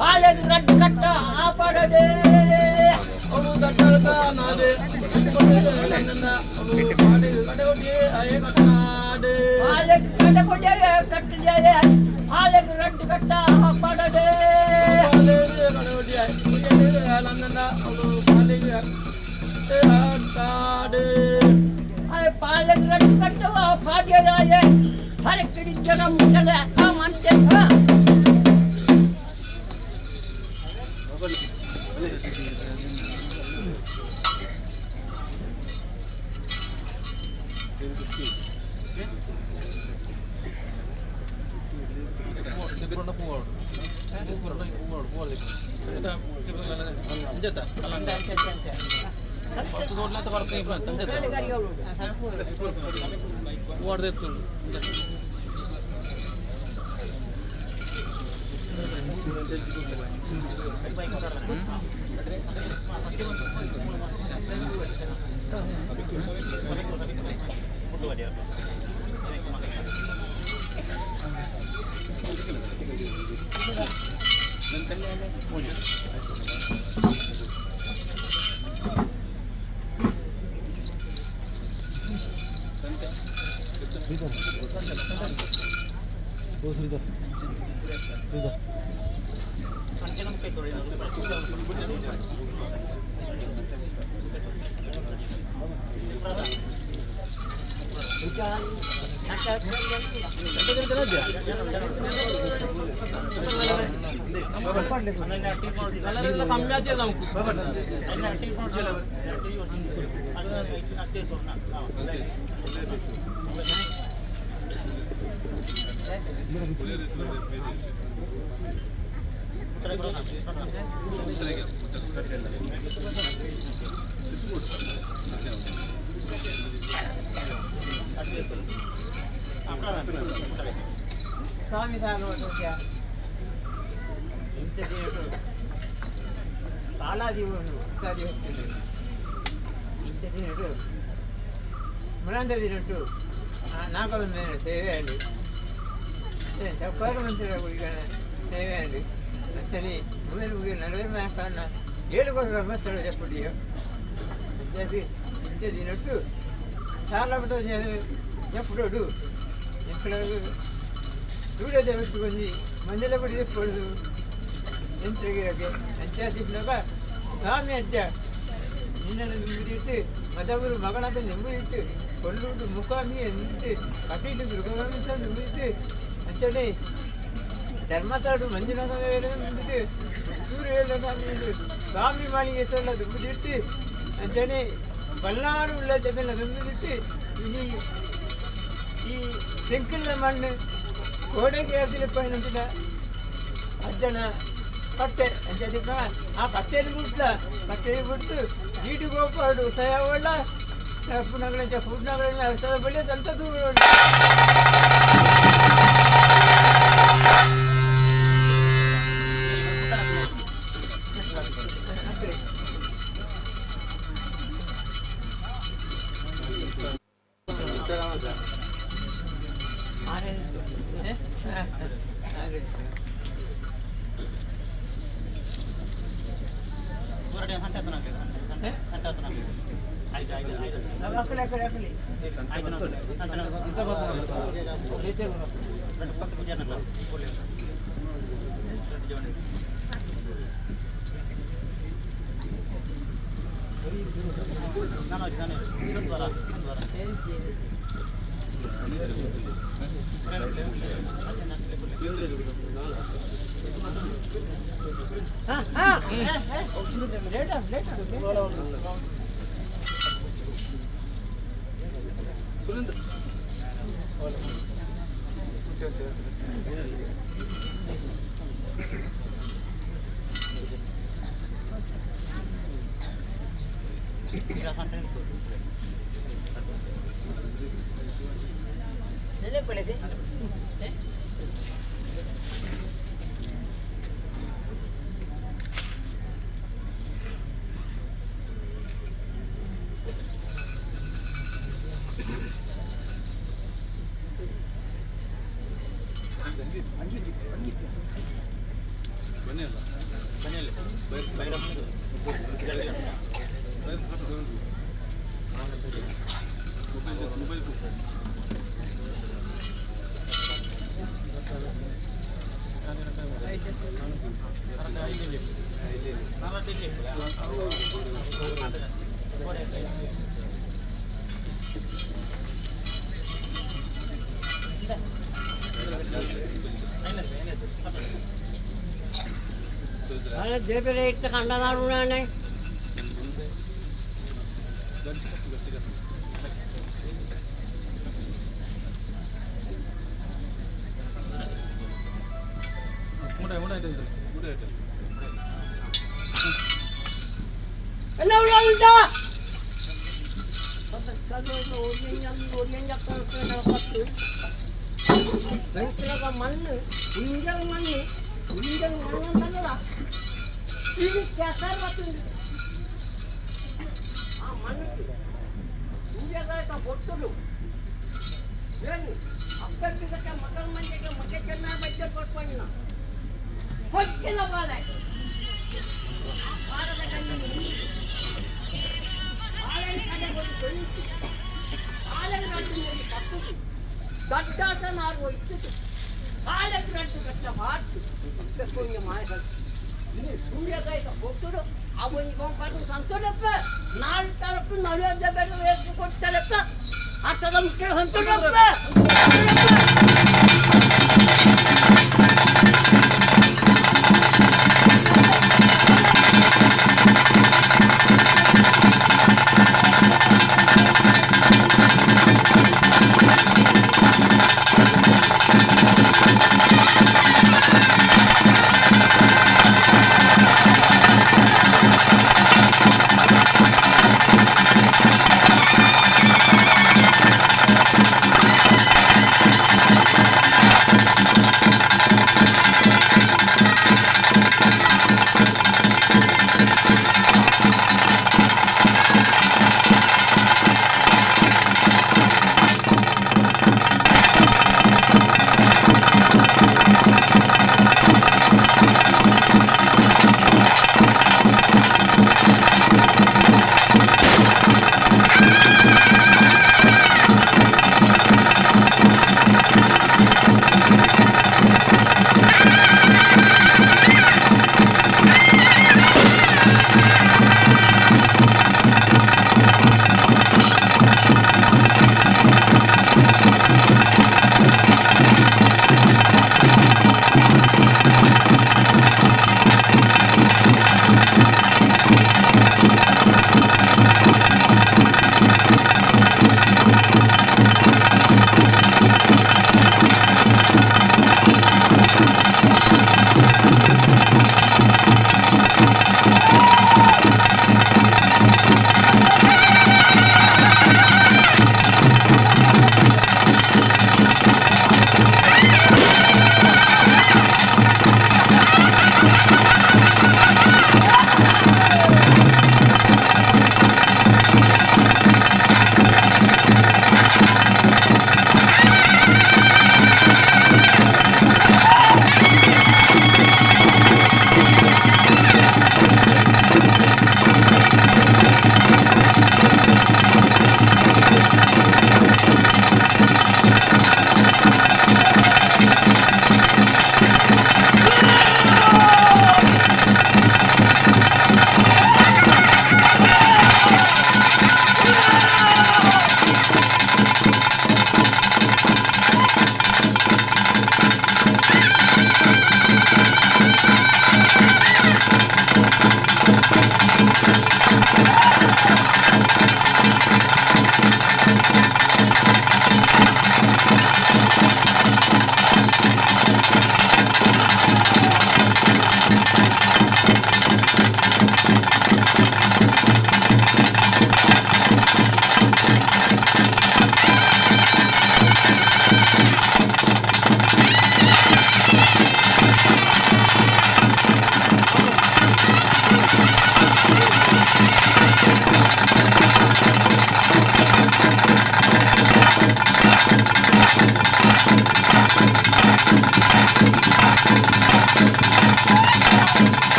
ಪಾಳೆಗೆ ರಟ್ಟು ಕಟ್ಟ ಆ ಪಡಡೆ. ಅವಳು ದಡ್ಡರ್ತಾನೆ ಅವಳು ಪಾಲೆಗೆ ಕಡೆಗೊಟ್ಟಿಯೇ ಕಟ್ಟಾಡೆ. ಪಾಳೆಗೆ ಕಡೆ ಕಟ್ಟಿದೆ ಪಾಳೆಗೆ ರಟ್ಟು ಕಟ್ಟ ಆ ಪಡಡೆ. ಪಾಲೆಗೆ ಕಡೆಗೊಟ್ಟಿಯೇ ಅವಳು ಪಾಲೆಗೆ ಕಟ್ಟಾಡೆ. ಆಯ ಪಾಳೆಗೆ ರಟ್ಟು ಕಟ್ಟುವ ಪಾಡ್ಯರಾಯ ಸರಕಿಡಿ ಜನ ಮುಟ್ಟಲೆ ಆ ಮಂತೆ. ಸ್ವಾಮಿ ತಾಲಾದಿವನು ಸಾರಿ ಹೋಗ್ತದೆ. ಇಂಥ ದಿನಟು ಮುಳಂದ ದಿನಟು ನಾಗಬಂಧನ ಸೇವೆ ಅಂಡು ಚಪ್ಪಾರು ಮಂತ್ರ ಗುಡಿಗಳ ಸೇವೆ ಅಂಡು ಅಂಚನೆ ಮುಗಿದು ಮುಗಿದು ನಲವೈ ಮಾಕನ್ನ ಏಳು ಕೋಟಿ ಬ್ರಹ್ಮಸ್ಥಳ ಜಪ್ಪುಡಿಯೋ ಇಂಥ ದಿನಟು చాలా జప్పుడోడు ఇక్కడ సూర్యోదయం కొంచెం మంజల గుడి చెప్పకూడదు ಎಂತ್ರಿಗೆ ಅಂಚಾತಿದ್ನಾಗ ಸ್ವಾಮಿ ಅಜ್ಜ ನಿನ್ನನ್ನು ನಂಬಿದಿಟ್ಟು ಮದವರು ಮಗಳಾದ ನಂಬಿದಿಟ್ಟು ಕೊಲ್ಲುಡು ಮುಖಾಮಿ ಎಂದಿಟ್ಟು ಕಟೀಲು ದುರ್ಗವಂತ ನಂಬಿದಿಟ್ಟು ಅಂಚನೆ ಧರ್ಮತಾಡು ಮಂಜುನಾಥ ನಂಬಿಟ್ಟು ಸೂರ್ಯ ಸ್ವಾಮಿ ಮಾಳಿಗೆ ನಂಬಿದಿಟ್ಟು ಅಂಚನೆ ಬಲ್ನಾಡು ಉಳ್ಳ ಜಮೆಲ್ಲ ನಂಬಿದಿಟ್ಟು ಈ ತೆಂಕಿನ ಮಣ್ಣು ಕೋಡೆಗೆ ಪೈನಂತಿನ ಅಜ್ಜನ ಪಟ್ಟೆ ಅಂಚೆ ಆ ಪಟ್ಟೆಯಲ್ಲಿ ಬಿಟ್ಲ ಪಟ್ಟೆ ಬಿಟ್ಟು ಈಟು ಗೋಪಾಡು ಸಯಾವಳ್ಳ ಪುನಗಳ ಪೂರ್ಣಗಳ ಬಳಿ ಅಂತ ದೂರ. ಕಂಡದಾರುಣಾನೆ ಮಣ್ಣು ಇಂಜಲ್ ಮಣ್ಣು ಇಂಜಲ್ ಮಣ್ಣು ಅಂತಲ್ಲ ಇದು ಕೆಸರು. ಆ ಮಣ್ಣು ಇಂಜಲ್ ಬೊಟ್ಟಲು ಏನು ಅಪ್ಪಕ್ಕೆ ಮಕ್ಕಳ ಮಂದಿಗೆ ಮಕ್ಕೆ ಚೆನ್ನಾಗಿ ಬಚ್ಚ ಕೊಟ್ಕೊಂಡಿನ ಹೊಚ್ಚಿನ ಬಾಳೆ ಬಾಳದ ಕಣ್ಣು ಬಾಳೆ ಕಡೆ ಕೊಟ್ಟು ಬಾಳೆ ನಟ್ಟು ಕಪ್ಪು ದೊಡ್ಡಾಟ ನಾರು ಇತ್ತು ಬಾಳೆ ನಟ್ಟು ಕಟ್ಟ ಮಾತು ಮಾಯ ಸೂರ್ಯಕಾಯ್ತ ಕೊಟ್ಟರು ಅವನಿಗೆ ಕೊಂಪಾಟು ಸಂತೋಷಪ್ಪ ನಾಲ್ಕು ತರಪು ನಲವತ್ತು ಬೇರೆ ಕೊಡ್ತಾರಪ್ಪ ಅಷ್ಟದ ಮುಖ್ಯ ಸಂತೋಷಪ್ಪ.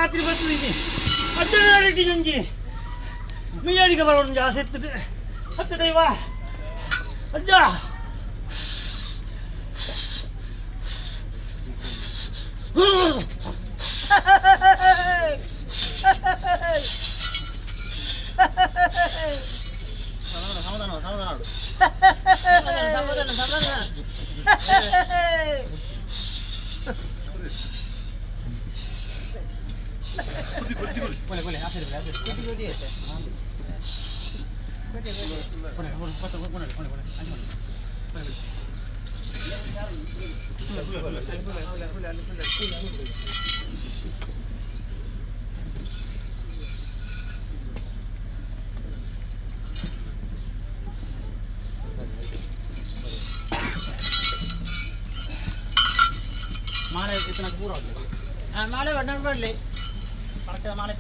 ರಾತ್ರಿ ಬರ್ತಿದ್ದೀನಿ ಅಜ್ಜನ ಒಂಜಿ ಮೀಯಾಡಿಗೆ ಬರೋಣ ಆಸೆ ಇರ್ತದೆ ಅತ್ತ ದೈವ ಅಜ್ಜ ಸಮಾಧಾನ ಸಮಾಧಾನ. ಮಾಲೆ ಬಣ್ಣ ಬರಲಿ ಮಾಲೆ.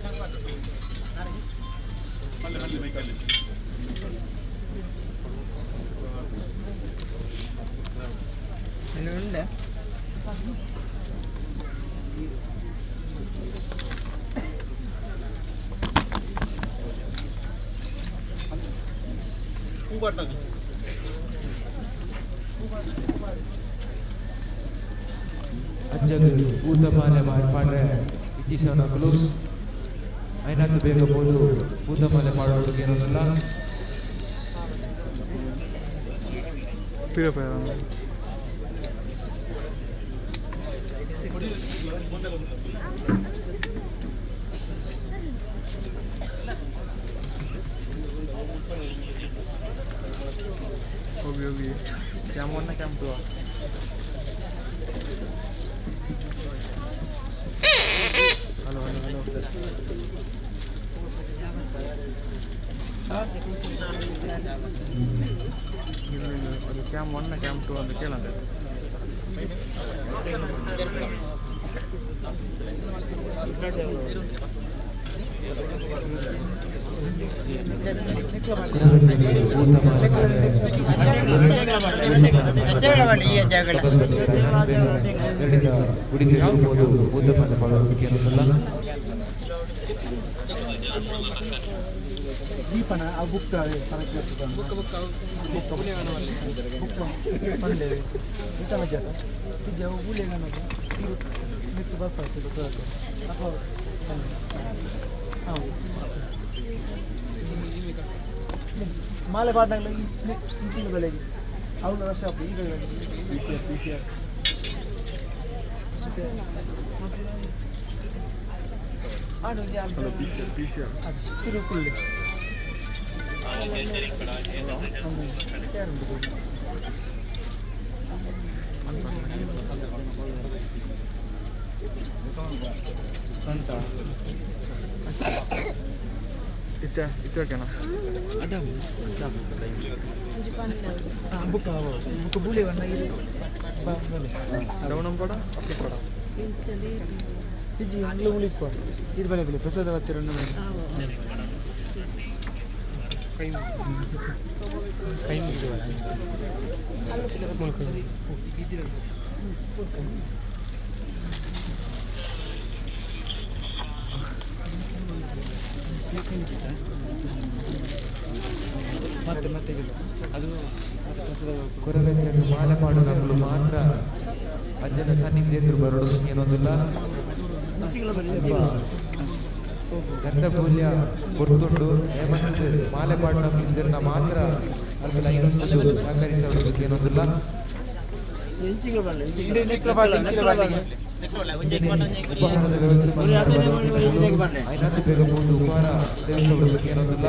ಅಜ್ಜಗ್ ಊತ ಮಾಲೆ ಪಾಡ್ರೆ ಇಚ್ಛಿಸೋನಕುಲು ಐನಾತು ಬೇಗ ಪೋದು ಊತ ಮಾಲೆ ಮಾಡೋದಕ್ಕೆ ಏನೋದಿಲ್ಲ. ಹೋಗಿ ಹೋಗಿ ಕ್ಯಾಮ್ ಒನ್ನ ಕ್ಯಾಮ್ ಟು. Hello hello hello. ಅದು ಕ್ಯಾಮ್ ಒನ್ನ ಕ್ಯಾಮ್ ಟು ಅಂತ ಕೇಳಂತೆ. ಗುಡಿ ಹೋಗ್ಬೋದು ಊತ ಮಾಲೆ ಪಾಡೋದಕ್ಕೆ ಏನೋದಿಲ್ಲ. ದೀಪನ ಆ ಬುಕ್ ಬುಕ್ ಬುಕ್ ಬುಕ್ ಪಂಡೆ ಮಾಲೆ ಪಾಡ್ನಾಗಲ ಇಂಚಿನ ಬೆಳೆಗೆ ಅವಳು ವರ್ಷ ಈಗ ತಿರುಕುಳ್ಳಿ ಇತ್ತ ಇತ್ತೋಕೆನಾ ಬುಕ್ ಬುಕ್ ಬೂಲೆ ವನ್ನ ಡೌನ್ ಪಡ ಅಪ್ಪಿ ಪಡ ಇಜ್ಜಿ ಅಂಗ್ಲ ಉಳಿಪ್ಪ ಇದು ಬಲೆ ಬಲೆ ಪ್ರಸಾದ ಹತ್ತಿರ ಕೈ ಕೈ ಮುಗಿದು ಮತ್ತೆ ಮತ್ತೆ ಅದು ಕೊರಗಜ್ಜನ ಮಾಲೆ ಮಾಡುವ ಮಾತ್ರ ಅಜ್ಜನ ಸನ್ನಿಧಿ ಎದುರು ಬರೋದು ಏನೊಂದಿಲ್ಲ. ಗಂಧಪೂಲ್ಯ ಕೊರ್ತುಂಡು ಹೇಮಂತ್ ಮಾಲೆ ಪಾಡುವ ಇದ್ರನ್ನ ಮಾತ್ರ ಅಲ್ಪ ಇನ್ನೊಂದು ಸಹಕರಿಸೋದಕ್ಕೆ ಏನೊಂದಿಲ್ಲ. ಉಪಹಾರದ ವ್ಯವಸ್ಥೆ ಐನಾತು ಬೇಗ ಹೋಗಿ ಉಪಹಾರ ಸೇವಿಸೋದಕ್ಕೆ ಏನೊಂದಿಲ್ಲ.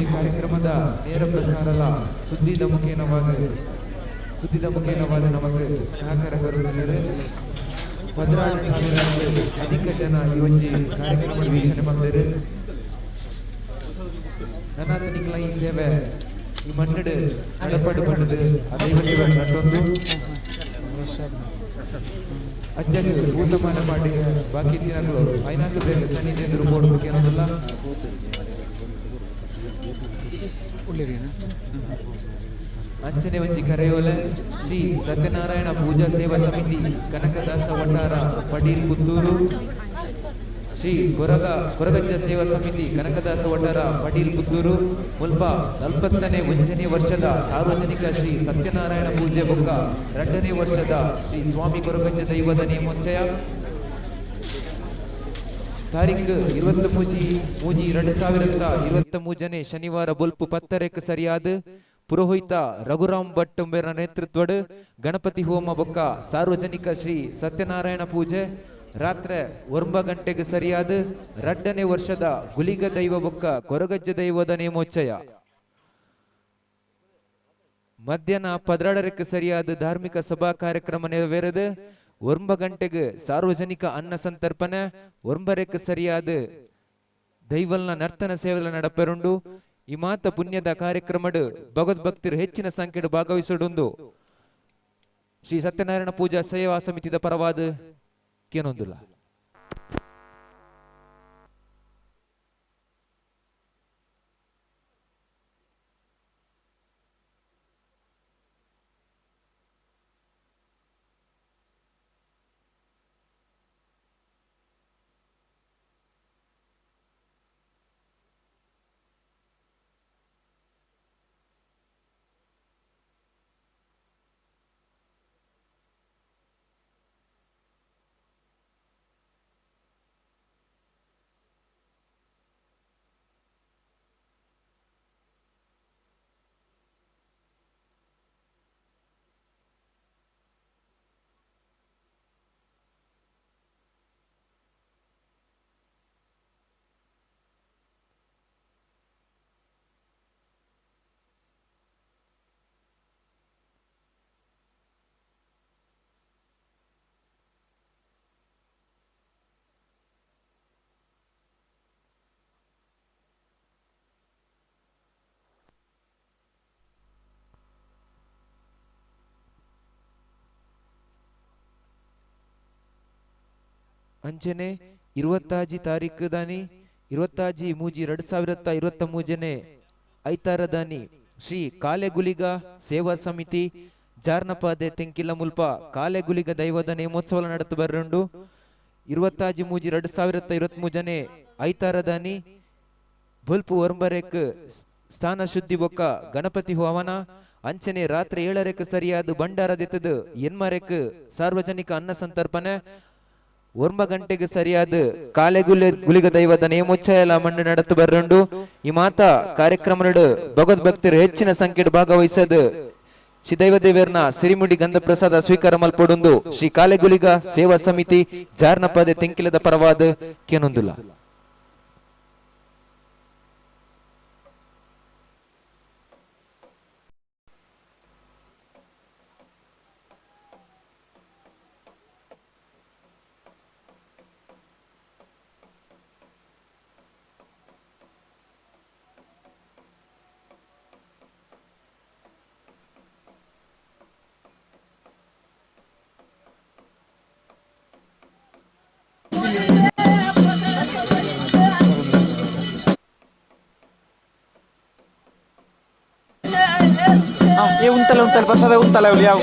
ಈ ಕಾರ್ಯಕ್ರಮದ ನೇರ ಪ್ರಸಾರದ ಸುದ್ದಿದ ಮುಖೇನವಾದ ನಮಗೆ ಸಹಕಾರ ಬರುತ್ತಿದ್ದಾರೆ. 16,000 ಅಧಿಕ ಜನ ಈ ಒಂದು ಕಾರ್ಯಕ್ರಮ ವೀಕ್ಷಣೆ ಮಾಡಿದ್ದಾರೆ. ನನ್ನಾತನಿಕಲ ಈ ಸೇವೆ ಈ ಮಣ್ಣು ನಡಪಾಡು ಪಡೆದು ಅದೇ ನಟ್ಟೊಂದು ಅಜ್ಜಗೆ ಊಟಮಾನ ಮಾಡಿ ಬಾಕಿ ದಿನಗಳು ಐನಾತು ಬೇಗ ಸನ್ನಿಧಿ ಎದುರು ಕೊಡಬೇಕು ಏನೋದಿಲ್ಲ. ಅಂಚನೆ ಒಂಜಿ ಕರೆಯೋಲೆ ಶ್ರೀ ಸತ್ಯನಾರಾಯಣ ಪೂಜಾ ಸೇವಾ ಸಮಿತಿ ಕನಕದಾಸ ವಠಾರ ಪಡೀಲ್ ಪುತ್ತೂರು, ಶ್ರೀ ಕೊರಗಜ್ಜ ಸೇವಾ ಸಮಿತಿ ಕನಕದಾಸ ವಠಾರ ಪಡೀಲ್ ಪುತ್ತೂರು ಮುಲ್ಪ 40ನೇ 1ನೇ ವರ್ಷದ ಸಾರ್ವಜನಿಕ ಶ್ರೀ ಸತ್ಯನಾರಾಯಣ ಪೂಜೆ ಬೊಕ್ಕ 2ನೇ ವರ್ಷದ ಶ್ರೀ ಸ್ವಾಮಿ ಕೊರಗಜ್ಜ ದೈವದ ನೇಮೋಚ್ಚಯ ತಾರೀಖು 23/3/2023 ಶನಿವಾರ ಬೊಲ್ಪು 10ಕ್ಕೆ ಸರಿಯಾದ ಪುರೋಹಿತ ರಘುರಾಮ್ ಭಟ್ ಉಂಬೆರ ನೇತೃತ್ವಡ್ ಗಣಪತಿ ಹೋಮ ಬೊಕ್ಕ ಸಾರ್ವಜನಿಕ ಶ್ರೀ ಸತ್ಯನಾರಾಯಣ ಪೂಜೆ ರಾತ್ರಿ 9 ಗಂಟೆಗೆ ಸರಿಯಾದ 2ನೇ ವರ್ಷದ ಗುಲಿಗ ದೈವ ಬೊಕ್ಕ ಕೊರಗಜ್ಜ ದೈವದ ನೇಮೋಚ್ಚಯ ಮಧ್ಯಾಹ್ನ 12ಕ್ಕೆ ಸರಿಯಾದ ಧಾರ್ಮಿಕ ಸಭಾ ಕಾರ್ಯಕ್ರಮ ನೆರವೇರದು 9 ಗಂಟೆಗೆ ಸಾರ್ವಜನಿಕ ಅನ್ನ ಸಂತರ್ಪಣೆ 9ಕ್ಕೆ ಸರಿಯಾದ ದೈವಲ್ನ ನರ್ತನ ಸೇವೆಗಳ ನಡಪೆರುಂಡು. ಈ ಮಾತ ಪುಣ್ಯದ ಕಾರ್ಯಕ್ರಮಡ್ ಭಗವದ್ಭಕ್ತರು ಹೆಚ್ಚಿನ ಸಂಖ್ಯೆಡು ಭಾಗವಹಿಸುಡುಂದು ಶ್ರೀ ಸತ್ಯನಾರಾಯಣ ಪೂಜಾ ಸೇವಾ ಸಮಿತಿದ ಪರವಾದ ಕೇನೊಂದುಲ್ಲ. ಅಂಚನೆ 25 ತಾರೀಕು ದಾನಿ 25/3/2023 ಐತಾರ ದಾನಿ ಶ್ರೀ ಕಾಲೆಗುಲಿಗ ಸೇವಾ ಸಮಿತಿ ಜಾರ್ನಪಾದೆ ತೆಂಕಿಲ ಮುಲ್ಪ ಕಾಲೆಗುಲಿಗ ದೈವದ ನೇಮೋತ್ಸವ ನಡೆತು ಬರುಂಡು. 25/3/2023 ಐತಾರ ದಾನಿ ಬೊಲ್ಪು 9ಕ್ಕೆ ಸ್ಥಾನ ಶುದ್ಧಿ ಬೊಕ್ಕ ಗಣಪತಿ ಹವನ ಅಂಚನೆ ರಾತ್ರಿ 7ಕ್ಕೆ ಸರಿಯಾದ ಭಂಡಾರ ದೆತ್ತದು 8ಕ್ಕೆ ಸಾರ್ವಜನಿಕ ಅನ್ನ ಸಂತರ್ಪಣೆ 9 ಗಂಟೆಗೆ ಸರಿಯಾದ ಕಾಲೆಗುಲಿ ಗುಲಿಗ ದೈವದ ನೇಮೋಚ್ಚಯ ಮಣ್ಣು ನಡೆತು ಬರುಂಡು. ಈ ಮಾತಾ ಕಾರ್ಯಕ್ರಮಡು ಭಗವದ್ಭಕ್ತರು ಹೆಚ್ಚಿನ ಸಂಖ್ಯೆಡು ಭಾಗವಹಿಸದು ಶ್ರೀ ದೈವ ದೇವರ್ನ ಸಿರಿಮುಡಿ ಗಂಧ ಪ್ರಸಾದ ಸ್ವೀಕಾರ ಮಲ್ಪೊಡುಂದು ಶ್ರೀ ಕಾಲೆಗುಲಿಗ ಸೇವಾ ಸಮಿತಿ ಜಾರ್ನಪಾದೆ ತೆಂಕಿಲದ ಪರವಾದ ಕೇನೊಂದುಲ್ಲ. Ah, úntale, úntale, pasa de úntale, obligado.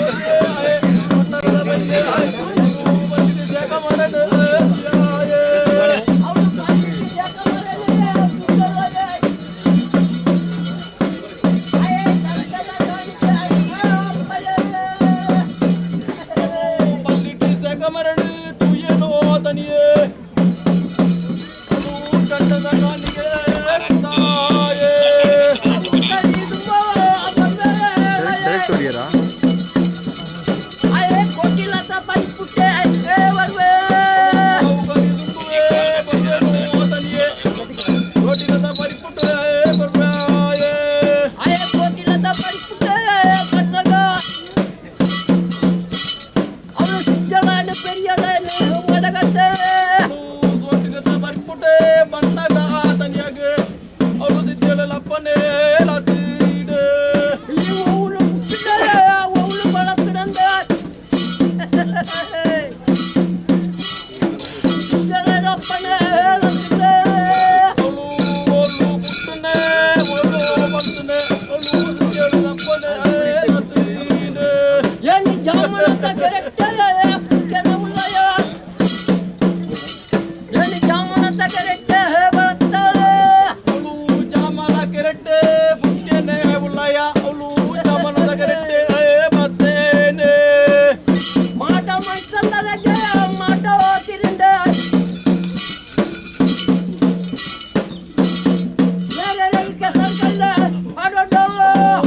ಜಾಮನದ ಕೆರೆಟ್ಟೆ ಪುಟ್ಟೆನ ಉಲ್ಲಯ ಏಳು ಜಾಮನದ ಕೆರೆಟ್ಟೆ ಬಳತ್ತಾಳೆ ಅವಳು ಜಾಮನ ಕೆರೆಟ್ಟೆ ಪುಟ್ಟೆನೆ ಉಲ್ಲಯ ಅವಳು ಜಾಮನದ ಕೆರೆಟ್ಟೆ ಬತ್ತೇನೆ ಮಾಟ ಮನ್ಸಂದರಗೆ ಮಾಟ ತಿರಿಂದ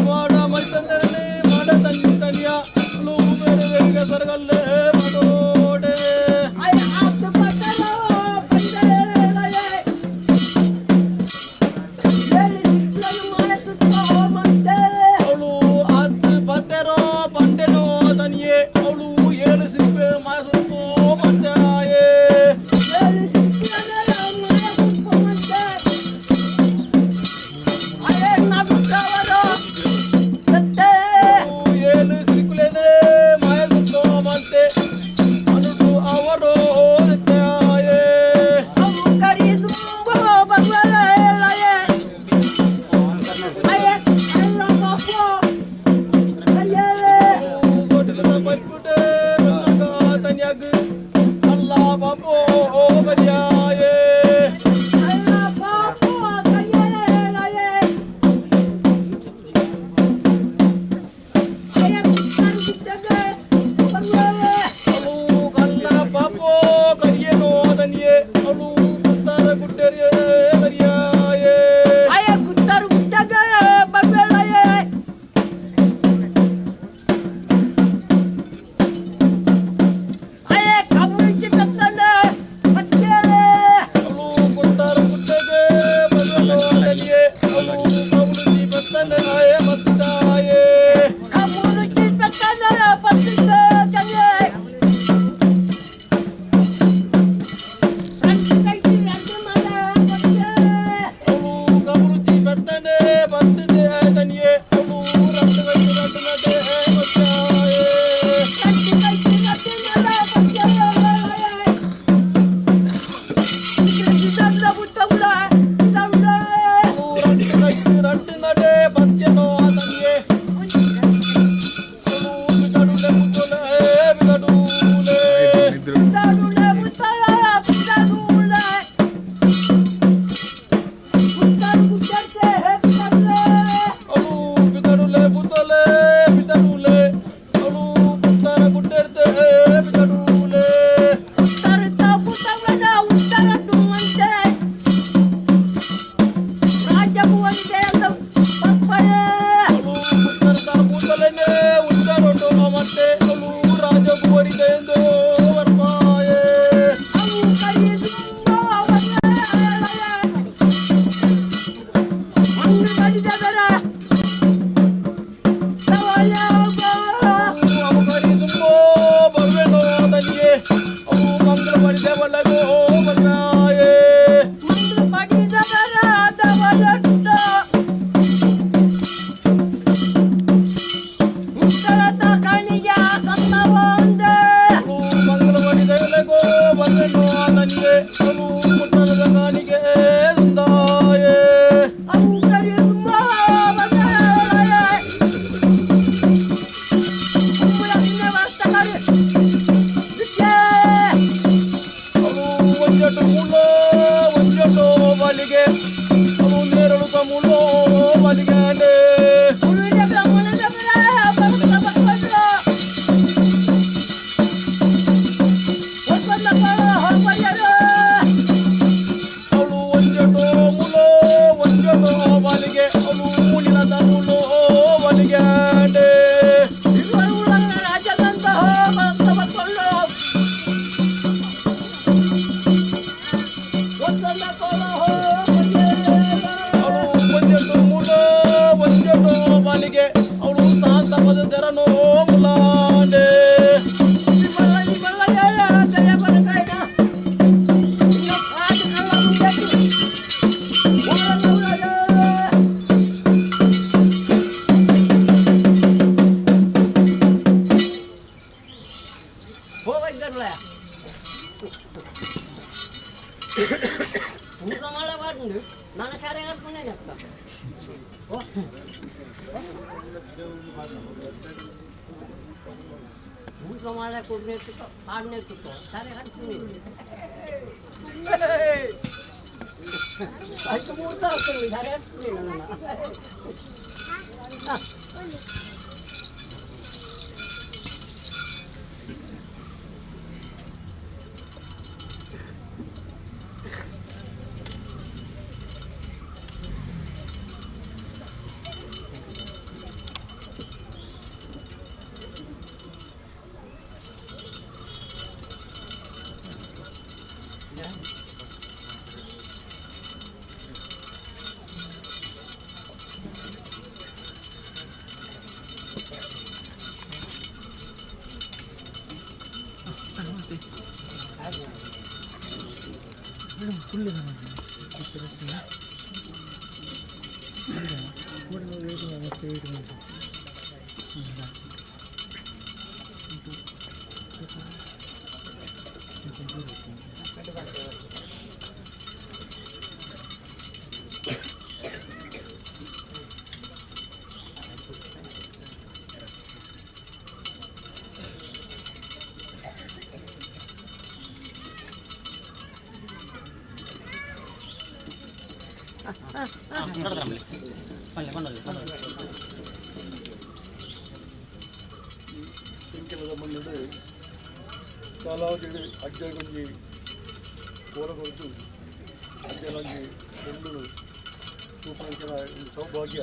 ಮಾಡ ಮೈತಂದರನೆ ಮಾಡ ತನ್ನಿ ತನಿಯ ಅವಳು ಬೇರೆ ಬೇರೆ ಸರಗಲ್ಲೇ ಮಾಡೋಡೆ ಅವಳು ಆತ್ ಬತ್ತೆರೋ ಬಂಡೆನೋ ತನಿಯೇ ಅವಳು ಏಳು ಸಿರಿಪೆ ಮಾಯಸುಪ್ಪೋ ಮಂತಾಯೇ ಏಳು ಸಿರಿಕುಲೇನೆ ಮಾಯಸುಪ್ಪೋ ಮಂತೆ ಅನುಟು ಅವರು ತಾಯೇ ಹೋಟೆಲ್ ಪರಿಪುಟೆ ಕನ್ನಡ ತನಿಯಾಗ ಅಲ್ಲ ಬಾಪೋ ಕರಿಯಾಯೇ ಅವಳು ಕಲ್ಲ ಪಾಪೋ ಕರಿಯೇನೋ ತನಿಯೇ ಅವಳು ಪುತ್ತರ ಗುಡ್ಡರಿಯೇ ಕರಿಯಾಯೇ ಅವಳು ಪುತ್ತರ ಗುಡ್ಡಗೆ ಬರುವನೋ ತನಿಯೇ ಅವಳು ಕೌಳುಜಿ ಬತ್ತನಾಯ ಮತ್ತಾಯೇ ಅವಳು ಕೌಳುಜಿ ಬತ್ತನೆ ಬತ್ತದೆ ತನಿಯೇ ಅವಳು ರಟ್ಟು ಕಟ್ಟು ರಟ್ಟು ನಡೆ ಮತ್ತಾಯೇ ಅವಳು ರಟ್ಟು ಕಟ್ಟು ರಟ್ಟು ನಡೆ ಬತ್ತನೋ ತನಿಯೇ ಅವಳು ಬಿದಡುಲೆ ಮುತ್ತುಲೆ ಬಿದಡುಲೆ ಅವಳು ಬಿದಡುಲೆ ಬುತ್ತಲೆ ಬಿದಡುಲೆ ಅವಳು ಪುತ್ತರ ಗುಡ್ಡೆಡ್ತೆ ಬಿದಡುಲೆ ಅವಳು ಪುತ್ತರ ಬುತ್ತಲೆನೆ ಉತ್ತರೊಂಡು ಮತ್ತೆ ಅವಳು ರಾಜಕುವರಿದೆ ಎಂದು ವರ್ಪಾಯೇ ಅವಕರಿ ತುಂಬೋ ಬರುವೆನೋ ತನಿಯೇ ಅವು ಮಂಗಳ ಪಡಿದೆ ಬಲ್ಲಗೋ ಬರ್ಪಾಯೇ ಅವಳು ಮಂಗಳ ಪಡಿದೆ ಬಲ್ಲಗೋ ಬರುವೆನೋ ತನಿಯೇ ಅವಳು ಪುಟ್ಟದ ಕಾಣಿಗೆ ಸುಂದಾಯೇ ಅವಳು ಒಂಜಟು ಮುಳ್ಳೋ ಒಂಜಟು ಬಲಿಗೆ ಅವಳು ನೇರಳು ಮುಳ್ಳೋ ಬಲಿಗೆ ಅವಳು ಒಂಜಟು ಮುಳ್ಳೋ ಒಂಜಟು ಬಲಿಗೆ ಅವಳು ಮುಳಿಲದ ಮುಳ್ಳೋ ಬಲಿಗೆ ಅವಳು ಒಂಜಟು ಮುಳ್ಳೋ ಒಂಜಟು ಬಲಿಗೆ ಅವಳು ಶಾಂತ ಪದ ತೆರನೋ ಮುಲಾಂಡೆ ಓ ಊಟ ಮಾಡ ಕೊಡ್ನೇರ್ತುಕೋ ಪಾಡ್ನೇರ್ತುಕೋ ಸರಿ ಹಾಕ್ತೀನಿ ಅದಕ್ಕೆ ಮೂರ್ತ ಹಾಕ್ತೀನಿ ಸರಿ ಹಾಕ್ತೀನಿ ನನ್ನ. ತೆಂಕಿಲದ ಮಣ್ಣಿಡು ಕಾಲಾವಧಿ ಅಜ್ಜಗೊಂಜಿ ಕೋರಗೊಡ್ದು ಅಜ್ಜಲಂಜಿ ಬೆಂಗಳೂರು ತೂಪಂಚನ ಒಂದು ಸೌಭಾಗ್ಯ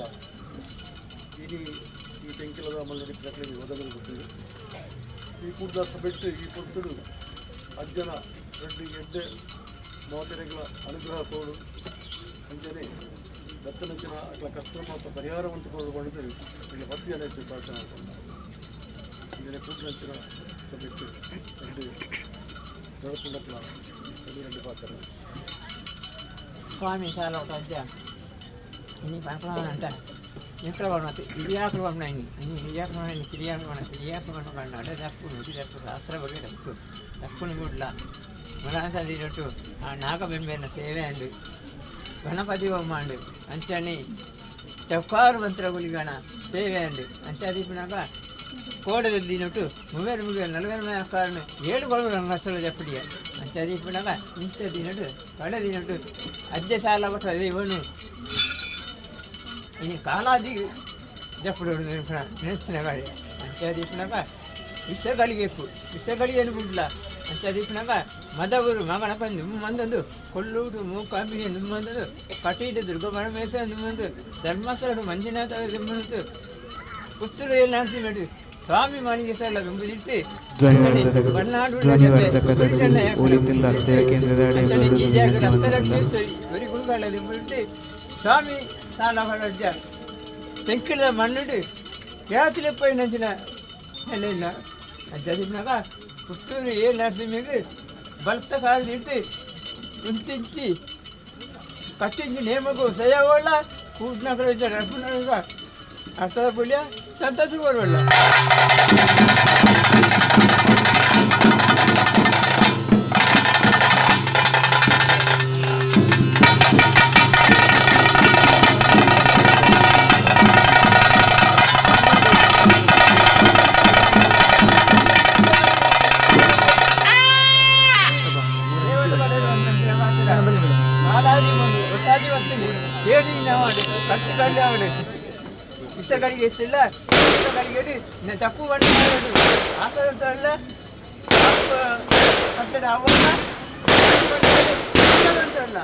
ಇಡೀ ಈ ತೆಂಕಿಲದ ಮಣ್ಣಡಿ ಪ್ರಕ್ರಿಯೆ ಒದಗಲು ಗೊತ್ತಿದೆ. ಈ ಕೂಡ್ದ ಸಬೆಟ್ಟು ಈ ಪೊರ್ತುಡು ಅಜ್ಜನ ರೆಡ್ಡಿ ಎಡ್ಡೆ ಮಾತೆರೆಗಳ ಅನುಗ್ರಹ ಕೋಡು ಅಂಚನೆ ದತ್ತನಂಚಿನ ಅಟ್ಲ ಕಷ್ಟ ಮಾತ್ರ ಪರಿಹಾರವಂತ ಕೋಡು ಮಾಡಿದರೆ ಇಲ್ಲಿ ಭಕ್ತಿ ಅನೇಕ ಪ್ರಾರ್ಥನೆ ಮಾಡ್ಕೊಂಡು ಇಂದಿನ ಕೂಡ್ಲಂಚಿನ ಸಬೆಟ್ಟು ರೆಡ್ಡಿ ನಡಪುಂಡಕ್ಲ ರೆಡ್ಡಿ ಪಾತ್ರ. ಸ್ವಾಮಿ ಸಾಲ ಅಜ್ಜ ಇನಿ ಪಂಕಳವನಂಟ ಎಂಕಳವನ ಹಿರಿಯಾಕುವನ ಇನಿ ಇನಿ ಹಿರಿಯಾಕುವನ ಇನಿ ಕಿರಿಯಾಕುವನ ಕಿರಿಯಾಕುವನ ಬಣ್ಣ ಅಡೆ ದಪ್ಪುನು ಉಡಿ ದಪ್ಪು ಶಾಸ್ತ್ರ ಬಗ್ಗೆ ದಪ್ಪು ದಪ್ಪುನು ಗುಡ್ಲ ಮನಾಸದಿರೊಟ್ಟು ಆ ನಾಗಬೆಂಬೆನ ಸೇವೆ ಅಂಡು ಗಣಪತಿ ಬೊಮ್ಮಾಂಡು ಅಂಚನಿ ಚೌಕಾರು ಮಂತ್ರ ಗುಲಿಗಣ ಸೇವೆ ಅಂಡು ಅಂಚಾದೀಪನಾಗ ಕೋಡದಲ್ಲಿ ಮೂವೇರು ಮುಗಿಯರು ನಲವೇರು ಮಯ ಕಾರಣ ಏಳು ಕೊಳವು ರಂಗಸ್ಥಳ ಜಪ್ಪಡಿಯ ಅಂಚಾದೀಪನಾಗ ಇಂಚ ದಿನಟು ಕಳೆ ದಿನಟು ಅಜ್ಜ ಸಾಲ ಬಟ್ಟ ಇವನು ಇನ್ನು ಕಾಲಾದಿ ಜಪ್ಪಡು ನೆನೆಸ್ತಿನ ಗಾಳಿ ಅಂಚಾದೀಪನಾಗ ವಿಷಗಳಿಗೆ ವಿಷಗಳಿಗೆ ಬಿಡ್ಲ ಅಂಚಾದೀಪನಾಗ ಮದವರು ಮಗಣಪ ನಿಮ್ಮಂದೊಂದು ಕೊಲ್ಲೂರು ಮೂಕಾಂಬಿಕೆ ನಿಮ್ಮಂದೊಂದು ಕಟೀಲು ದುರ್ಗ ಪರಮೇಶ್ವರ ನಿಮ್ಮಂದು ಧರ್ಮಸ್ಥಳ ಮಂಜುನಾಥ ನಿಮ್ಮಂದು ಪುತ್ತೂರು ಎಲ್ಲ ಮಾಡಿ ಸ್ವಾಮಿ ಮಾಣಿಗೆ ಸಲ್ಲ ಬೆಂಬಲಿಸಿ ಸ್ವಾಮಿ ಸಾಲ ತೆಂಕಿಲ ಮಣ್ಣುಡು ಕೇಳತಿಲೆ ಪೋಯಿನಂಚಿನ ಇಲ್ಲ ಅಂಚದಿನಾಗ ಪುತ್ತೂರು ಏಳು ನರಸಿಂಹಗೆ ಬಲ್ತ ಕಾಲಿಟ್ಟು ಕುಂತಿಂಚಿ ಕಟ್ಟಿಂಚಿ ನೇಮಕು ಸಯವಲ್ಲ ಕೂಟ್ನ ಕಡೆ ಅರ್ಥದ ಪುಳ್ಯ ಸಂತಸ ಕೊಡುವಲ್ಲ. ಇಷ್ಟ ಕಡೆಗೆ ಇತ್ತಿಲ್ಲ ಇಷ್ಟ ಕಡೆಗೆ ತಪ್ಪು ಬಣ್ಣ ಆ ಥರ ಕಟ್ಟಡ ಅವನ್ನ ಅಂತಲ್ಲ.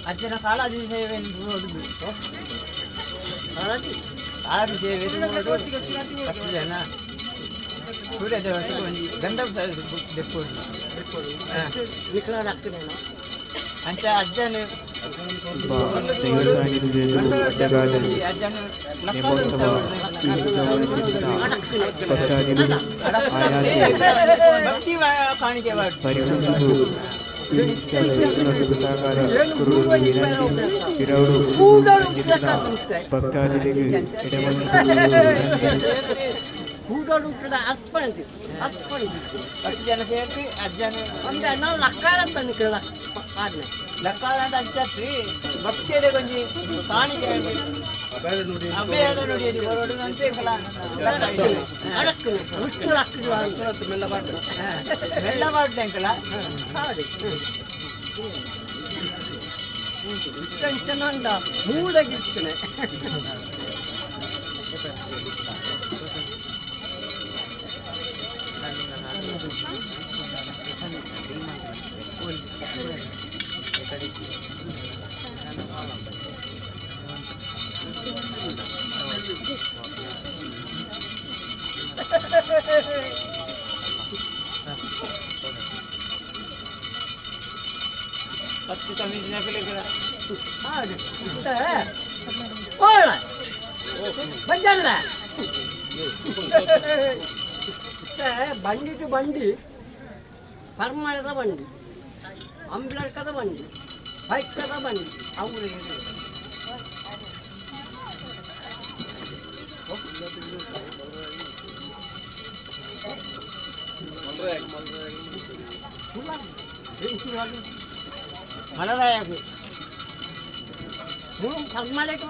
ಅಜ್ಜನ ಕಾಲಾದಿ ಸೇವೆ ಕಾಲಾದಿ ಸೇವೆ ಜನ ಗಂಧ ಅಂಚ ಅಜ್ಜನ ಬಂಡಿ ಟು ಬಂಡಿ ಪರ್ಮಳದ ಬಂಡಿ ಅಂಬ್ಲರ್ಕದ ಬಂಡಿ ಬೈಕದ ಬಂಡಿ ಅವು ಮಲರಾಯಕು ಪರ್ಮಳಕ್ಕೆ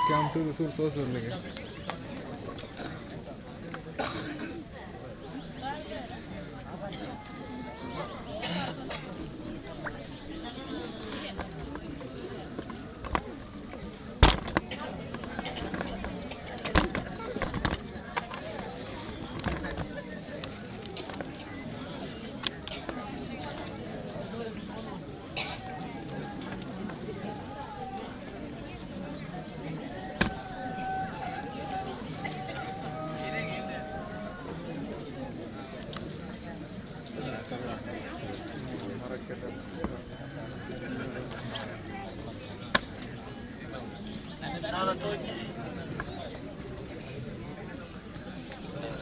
Cam to the source source लगे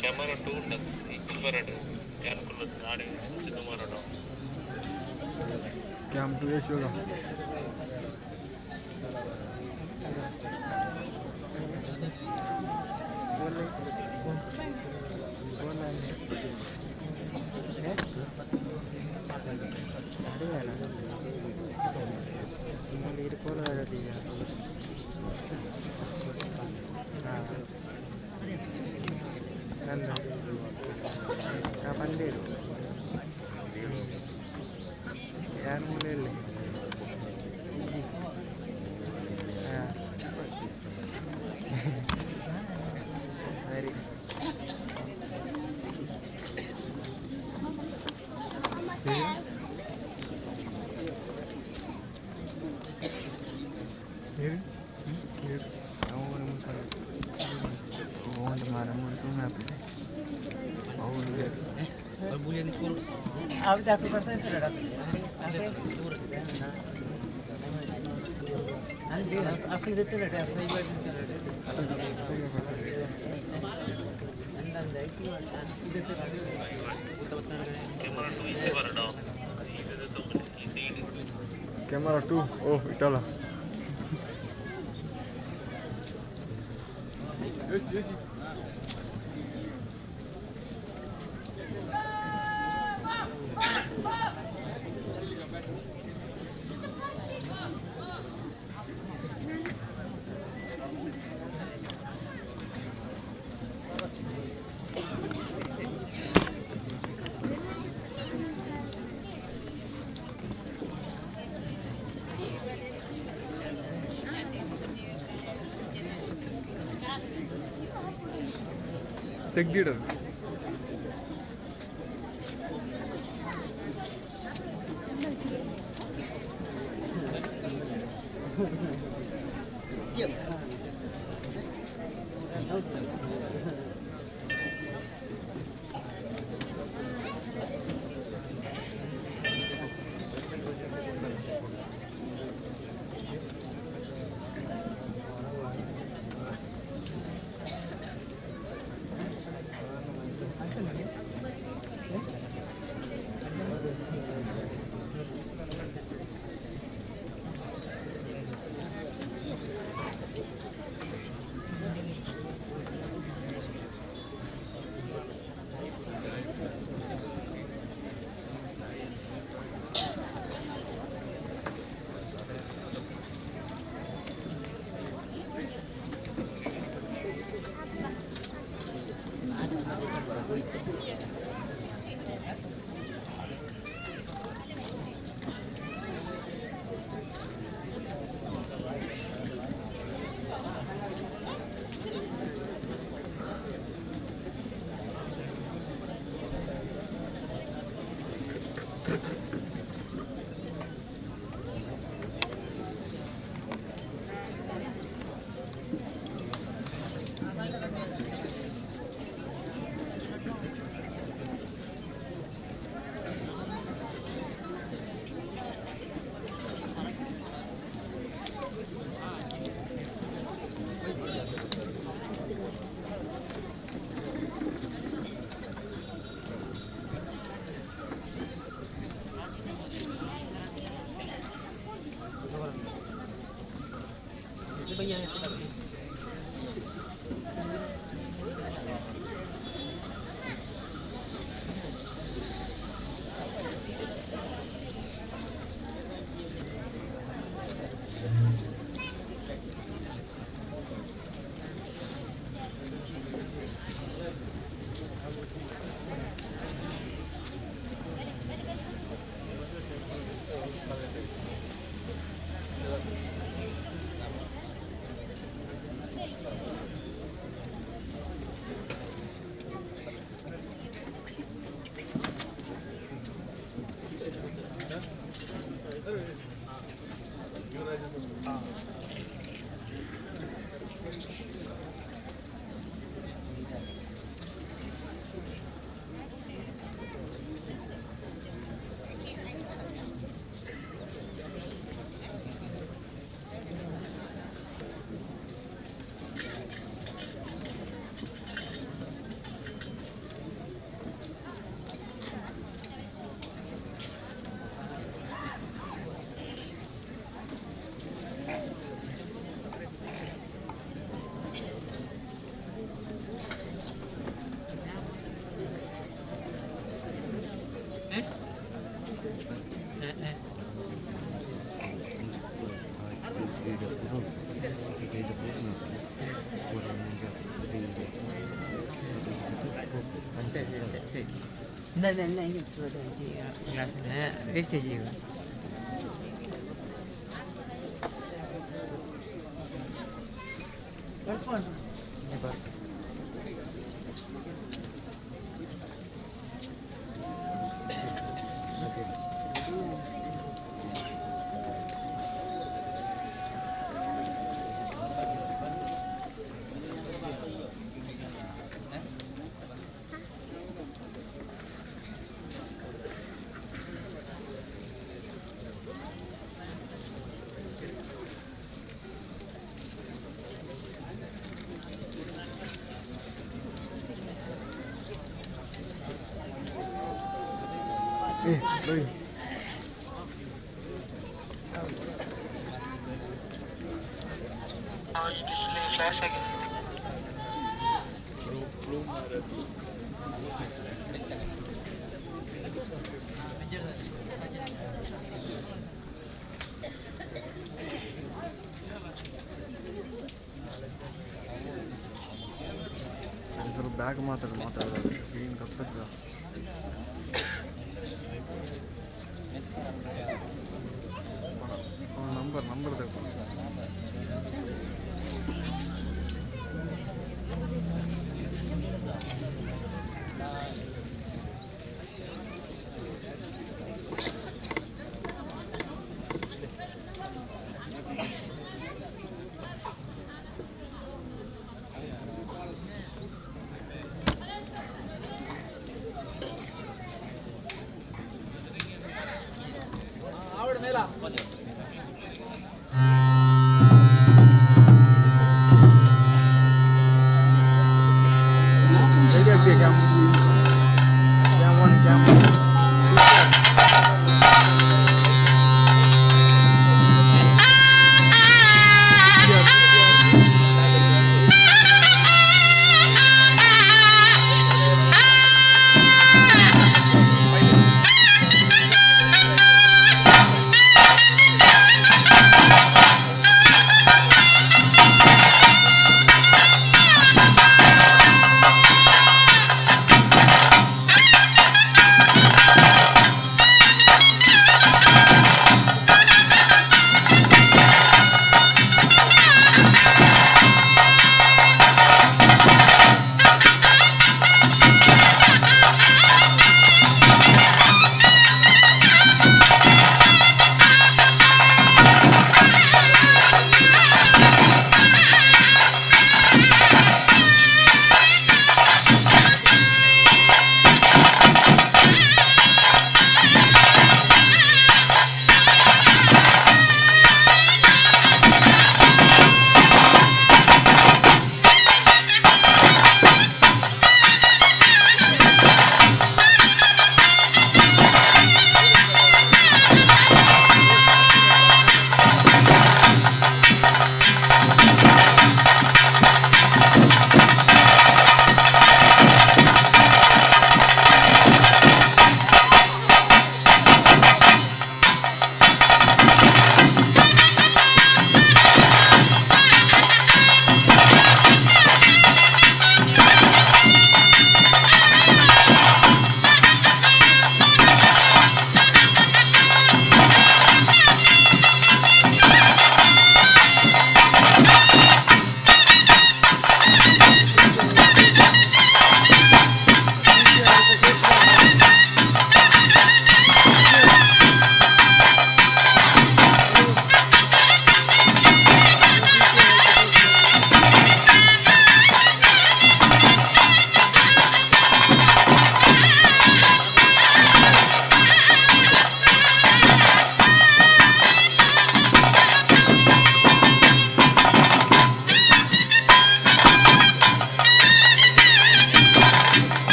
Camera 2 silver cam 2 yes yoga Camera 2 oh itala yes yes ತೆಗ್ದಿಡೋದು ಸರಿ ಸರಿ ಸರಿ ಸರಿ ವೇಸ್ಟೇಜ್ ಸ್ವಲ್ಪ ಬ್ಯಾಗ್ ಮಾತಾಡು ಮಾತಾಡೋದು ಏನು ತಪ್ಪದ. ನಂಬರ್ ನಂಬರ್ ತಗೋ. ಆ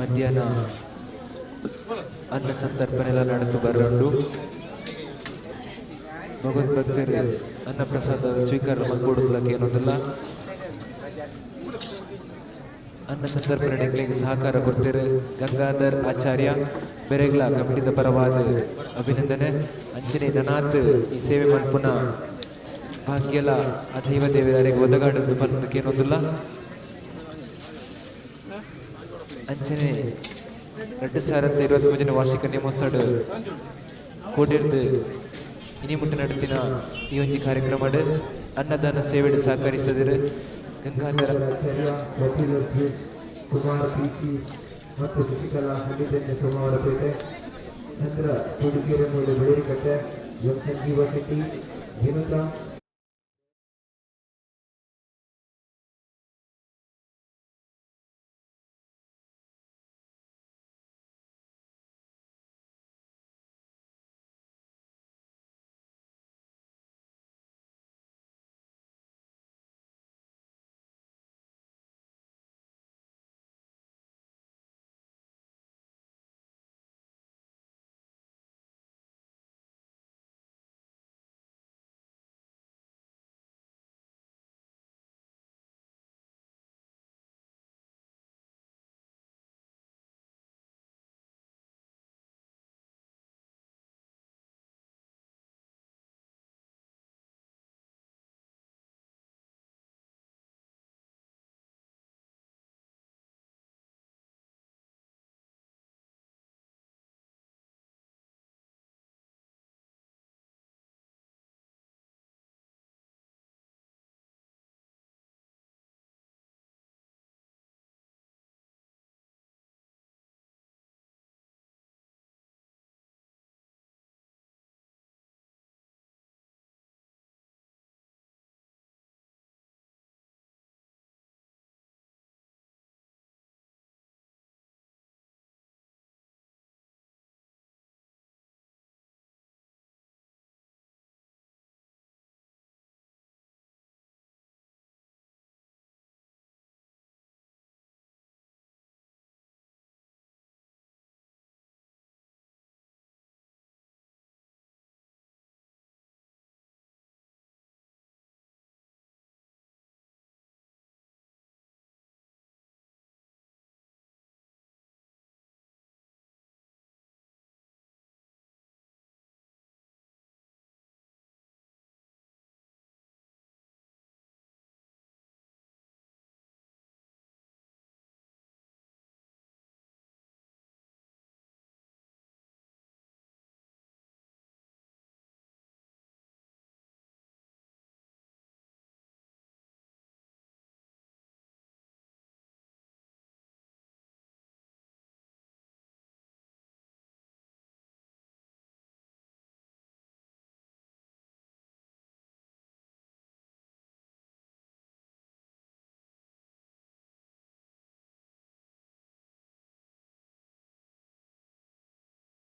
ಮಧ್ಯಾಹ್ನ ಅನ್ನ ಸಂತರ್ಪಣೆಲ್ಲ ನಡೆದು ಬರುಂಡು. ಭಗವದ್ ಭಕ್ತರು ಅನ್ನ ಪ್ರಸಾದ ಸ್ವೀಕಾರ ಮಲ್ಪೊಡುಲಕ್ಕೆ ಏನೊಂದಿಲ್ಲ. ಅನ್ನ ಸಂತರ್ಪಣೆಗಳಿಗೆ ಸಹಕಾರ ಕೊಡ್ತಾರೆ ಗಂಗಾಧರ್ ಆಚಾರ್ಯ ಬೆರೆಗ್ಲ ಕಮಿಟಿದ ಪರವಾದ ಅಭಿನಂದನೆ. ಅಂಚನೆ ನನಾತ್ ಈ ಸೇವೆ ಮಲ್ಪುನ ಭಾಗ್ಯಲ ಆ ದೈವ ದೇವರಿಗೆ ಒದಗಾಡಲು ಪನ್ನೋದಕ್ಕೆ ಏನೊಂದಿಲ್ಲ. ಅಂಚನೆ 2023ನೇ ವಾರ್ಷಿಕ ನೇಮೋತ್ಸವ ಕೋಟಿರ್ದು ಇನಿ ಮುಟ್ಟ ನಡೆತಿನ ಈ ಒಂಜಿ ಕಾರ್ಯಕ್ರಮ ಅನ್ನದಾನ ಸೇವೆಡ್ ಸಹಕರಿಸದಿರು ಗಂಗಾಧರ ಕುಮಾರ್ ಪಿಸಿ ಮತ್ತು ಶಶಿಕಲಾ ಹಳ್ಳಿದಂಡೆ ಸೋಮವಾರಪೇಟೆ, ಚಂದ್ರ ಸೂಡಿಗೆರೆ ಮೂಲೆ ಬೆಳರಿಕಟ್ಟೆ, ಎಂ ಸಂಜೀವ ಶೆಟ್ಟಿ, ವಿನುತಾ.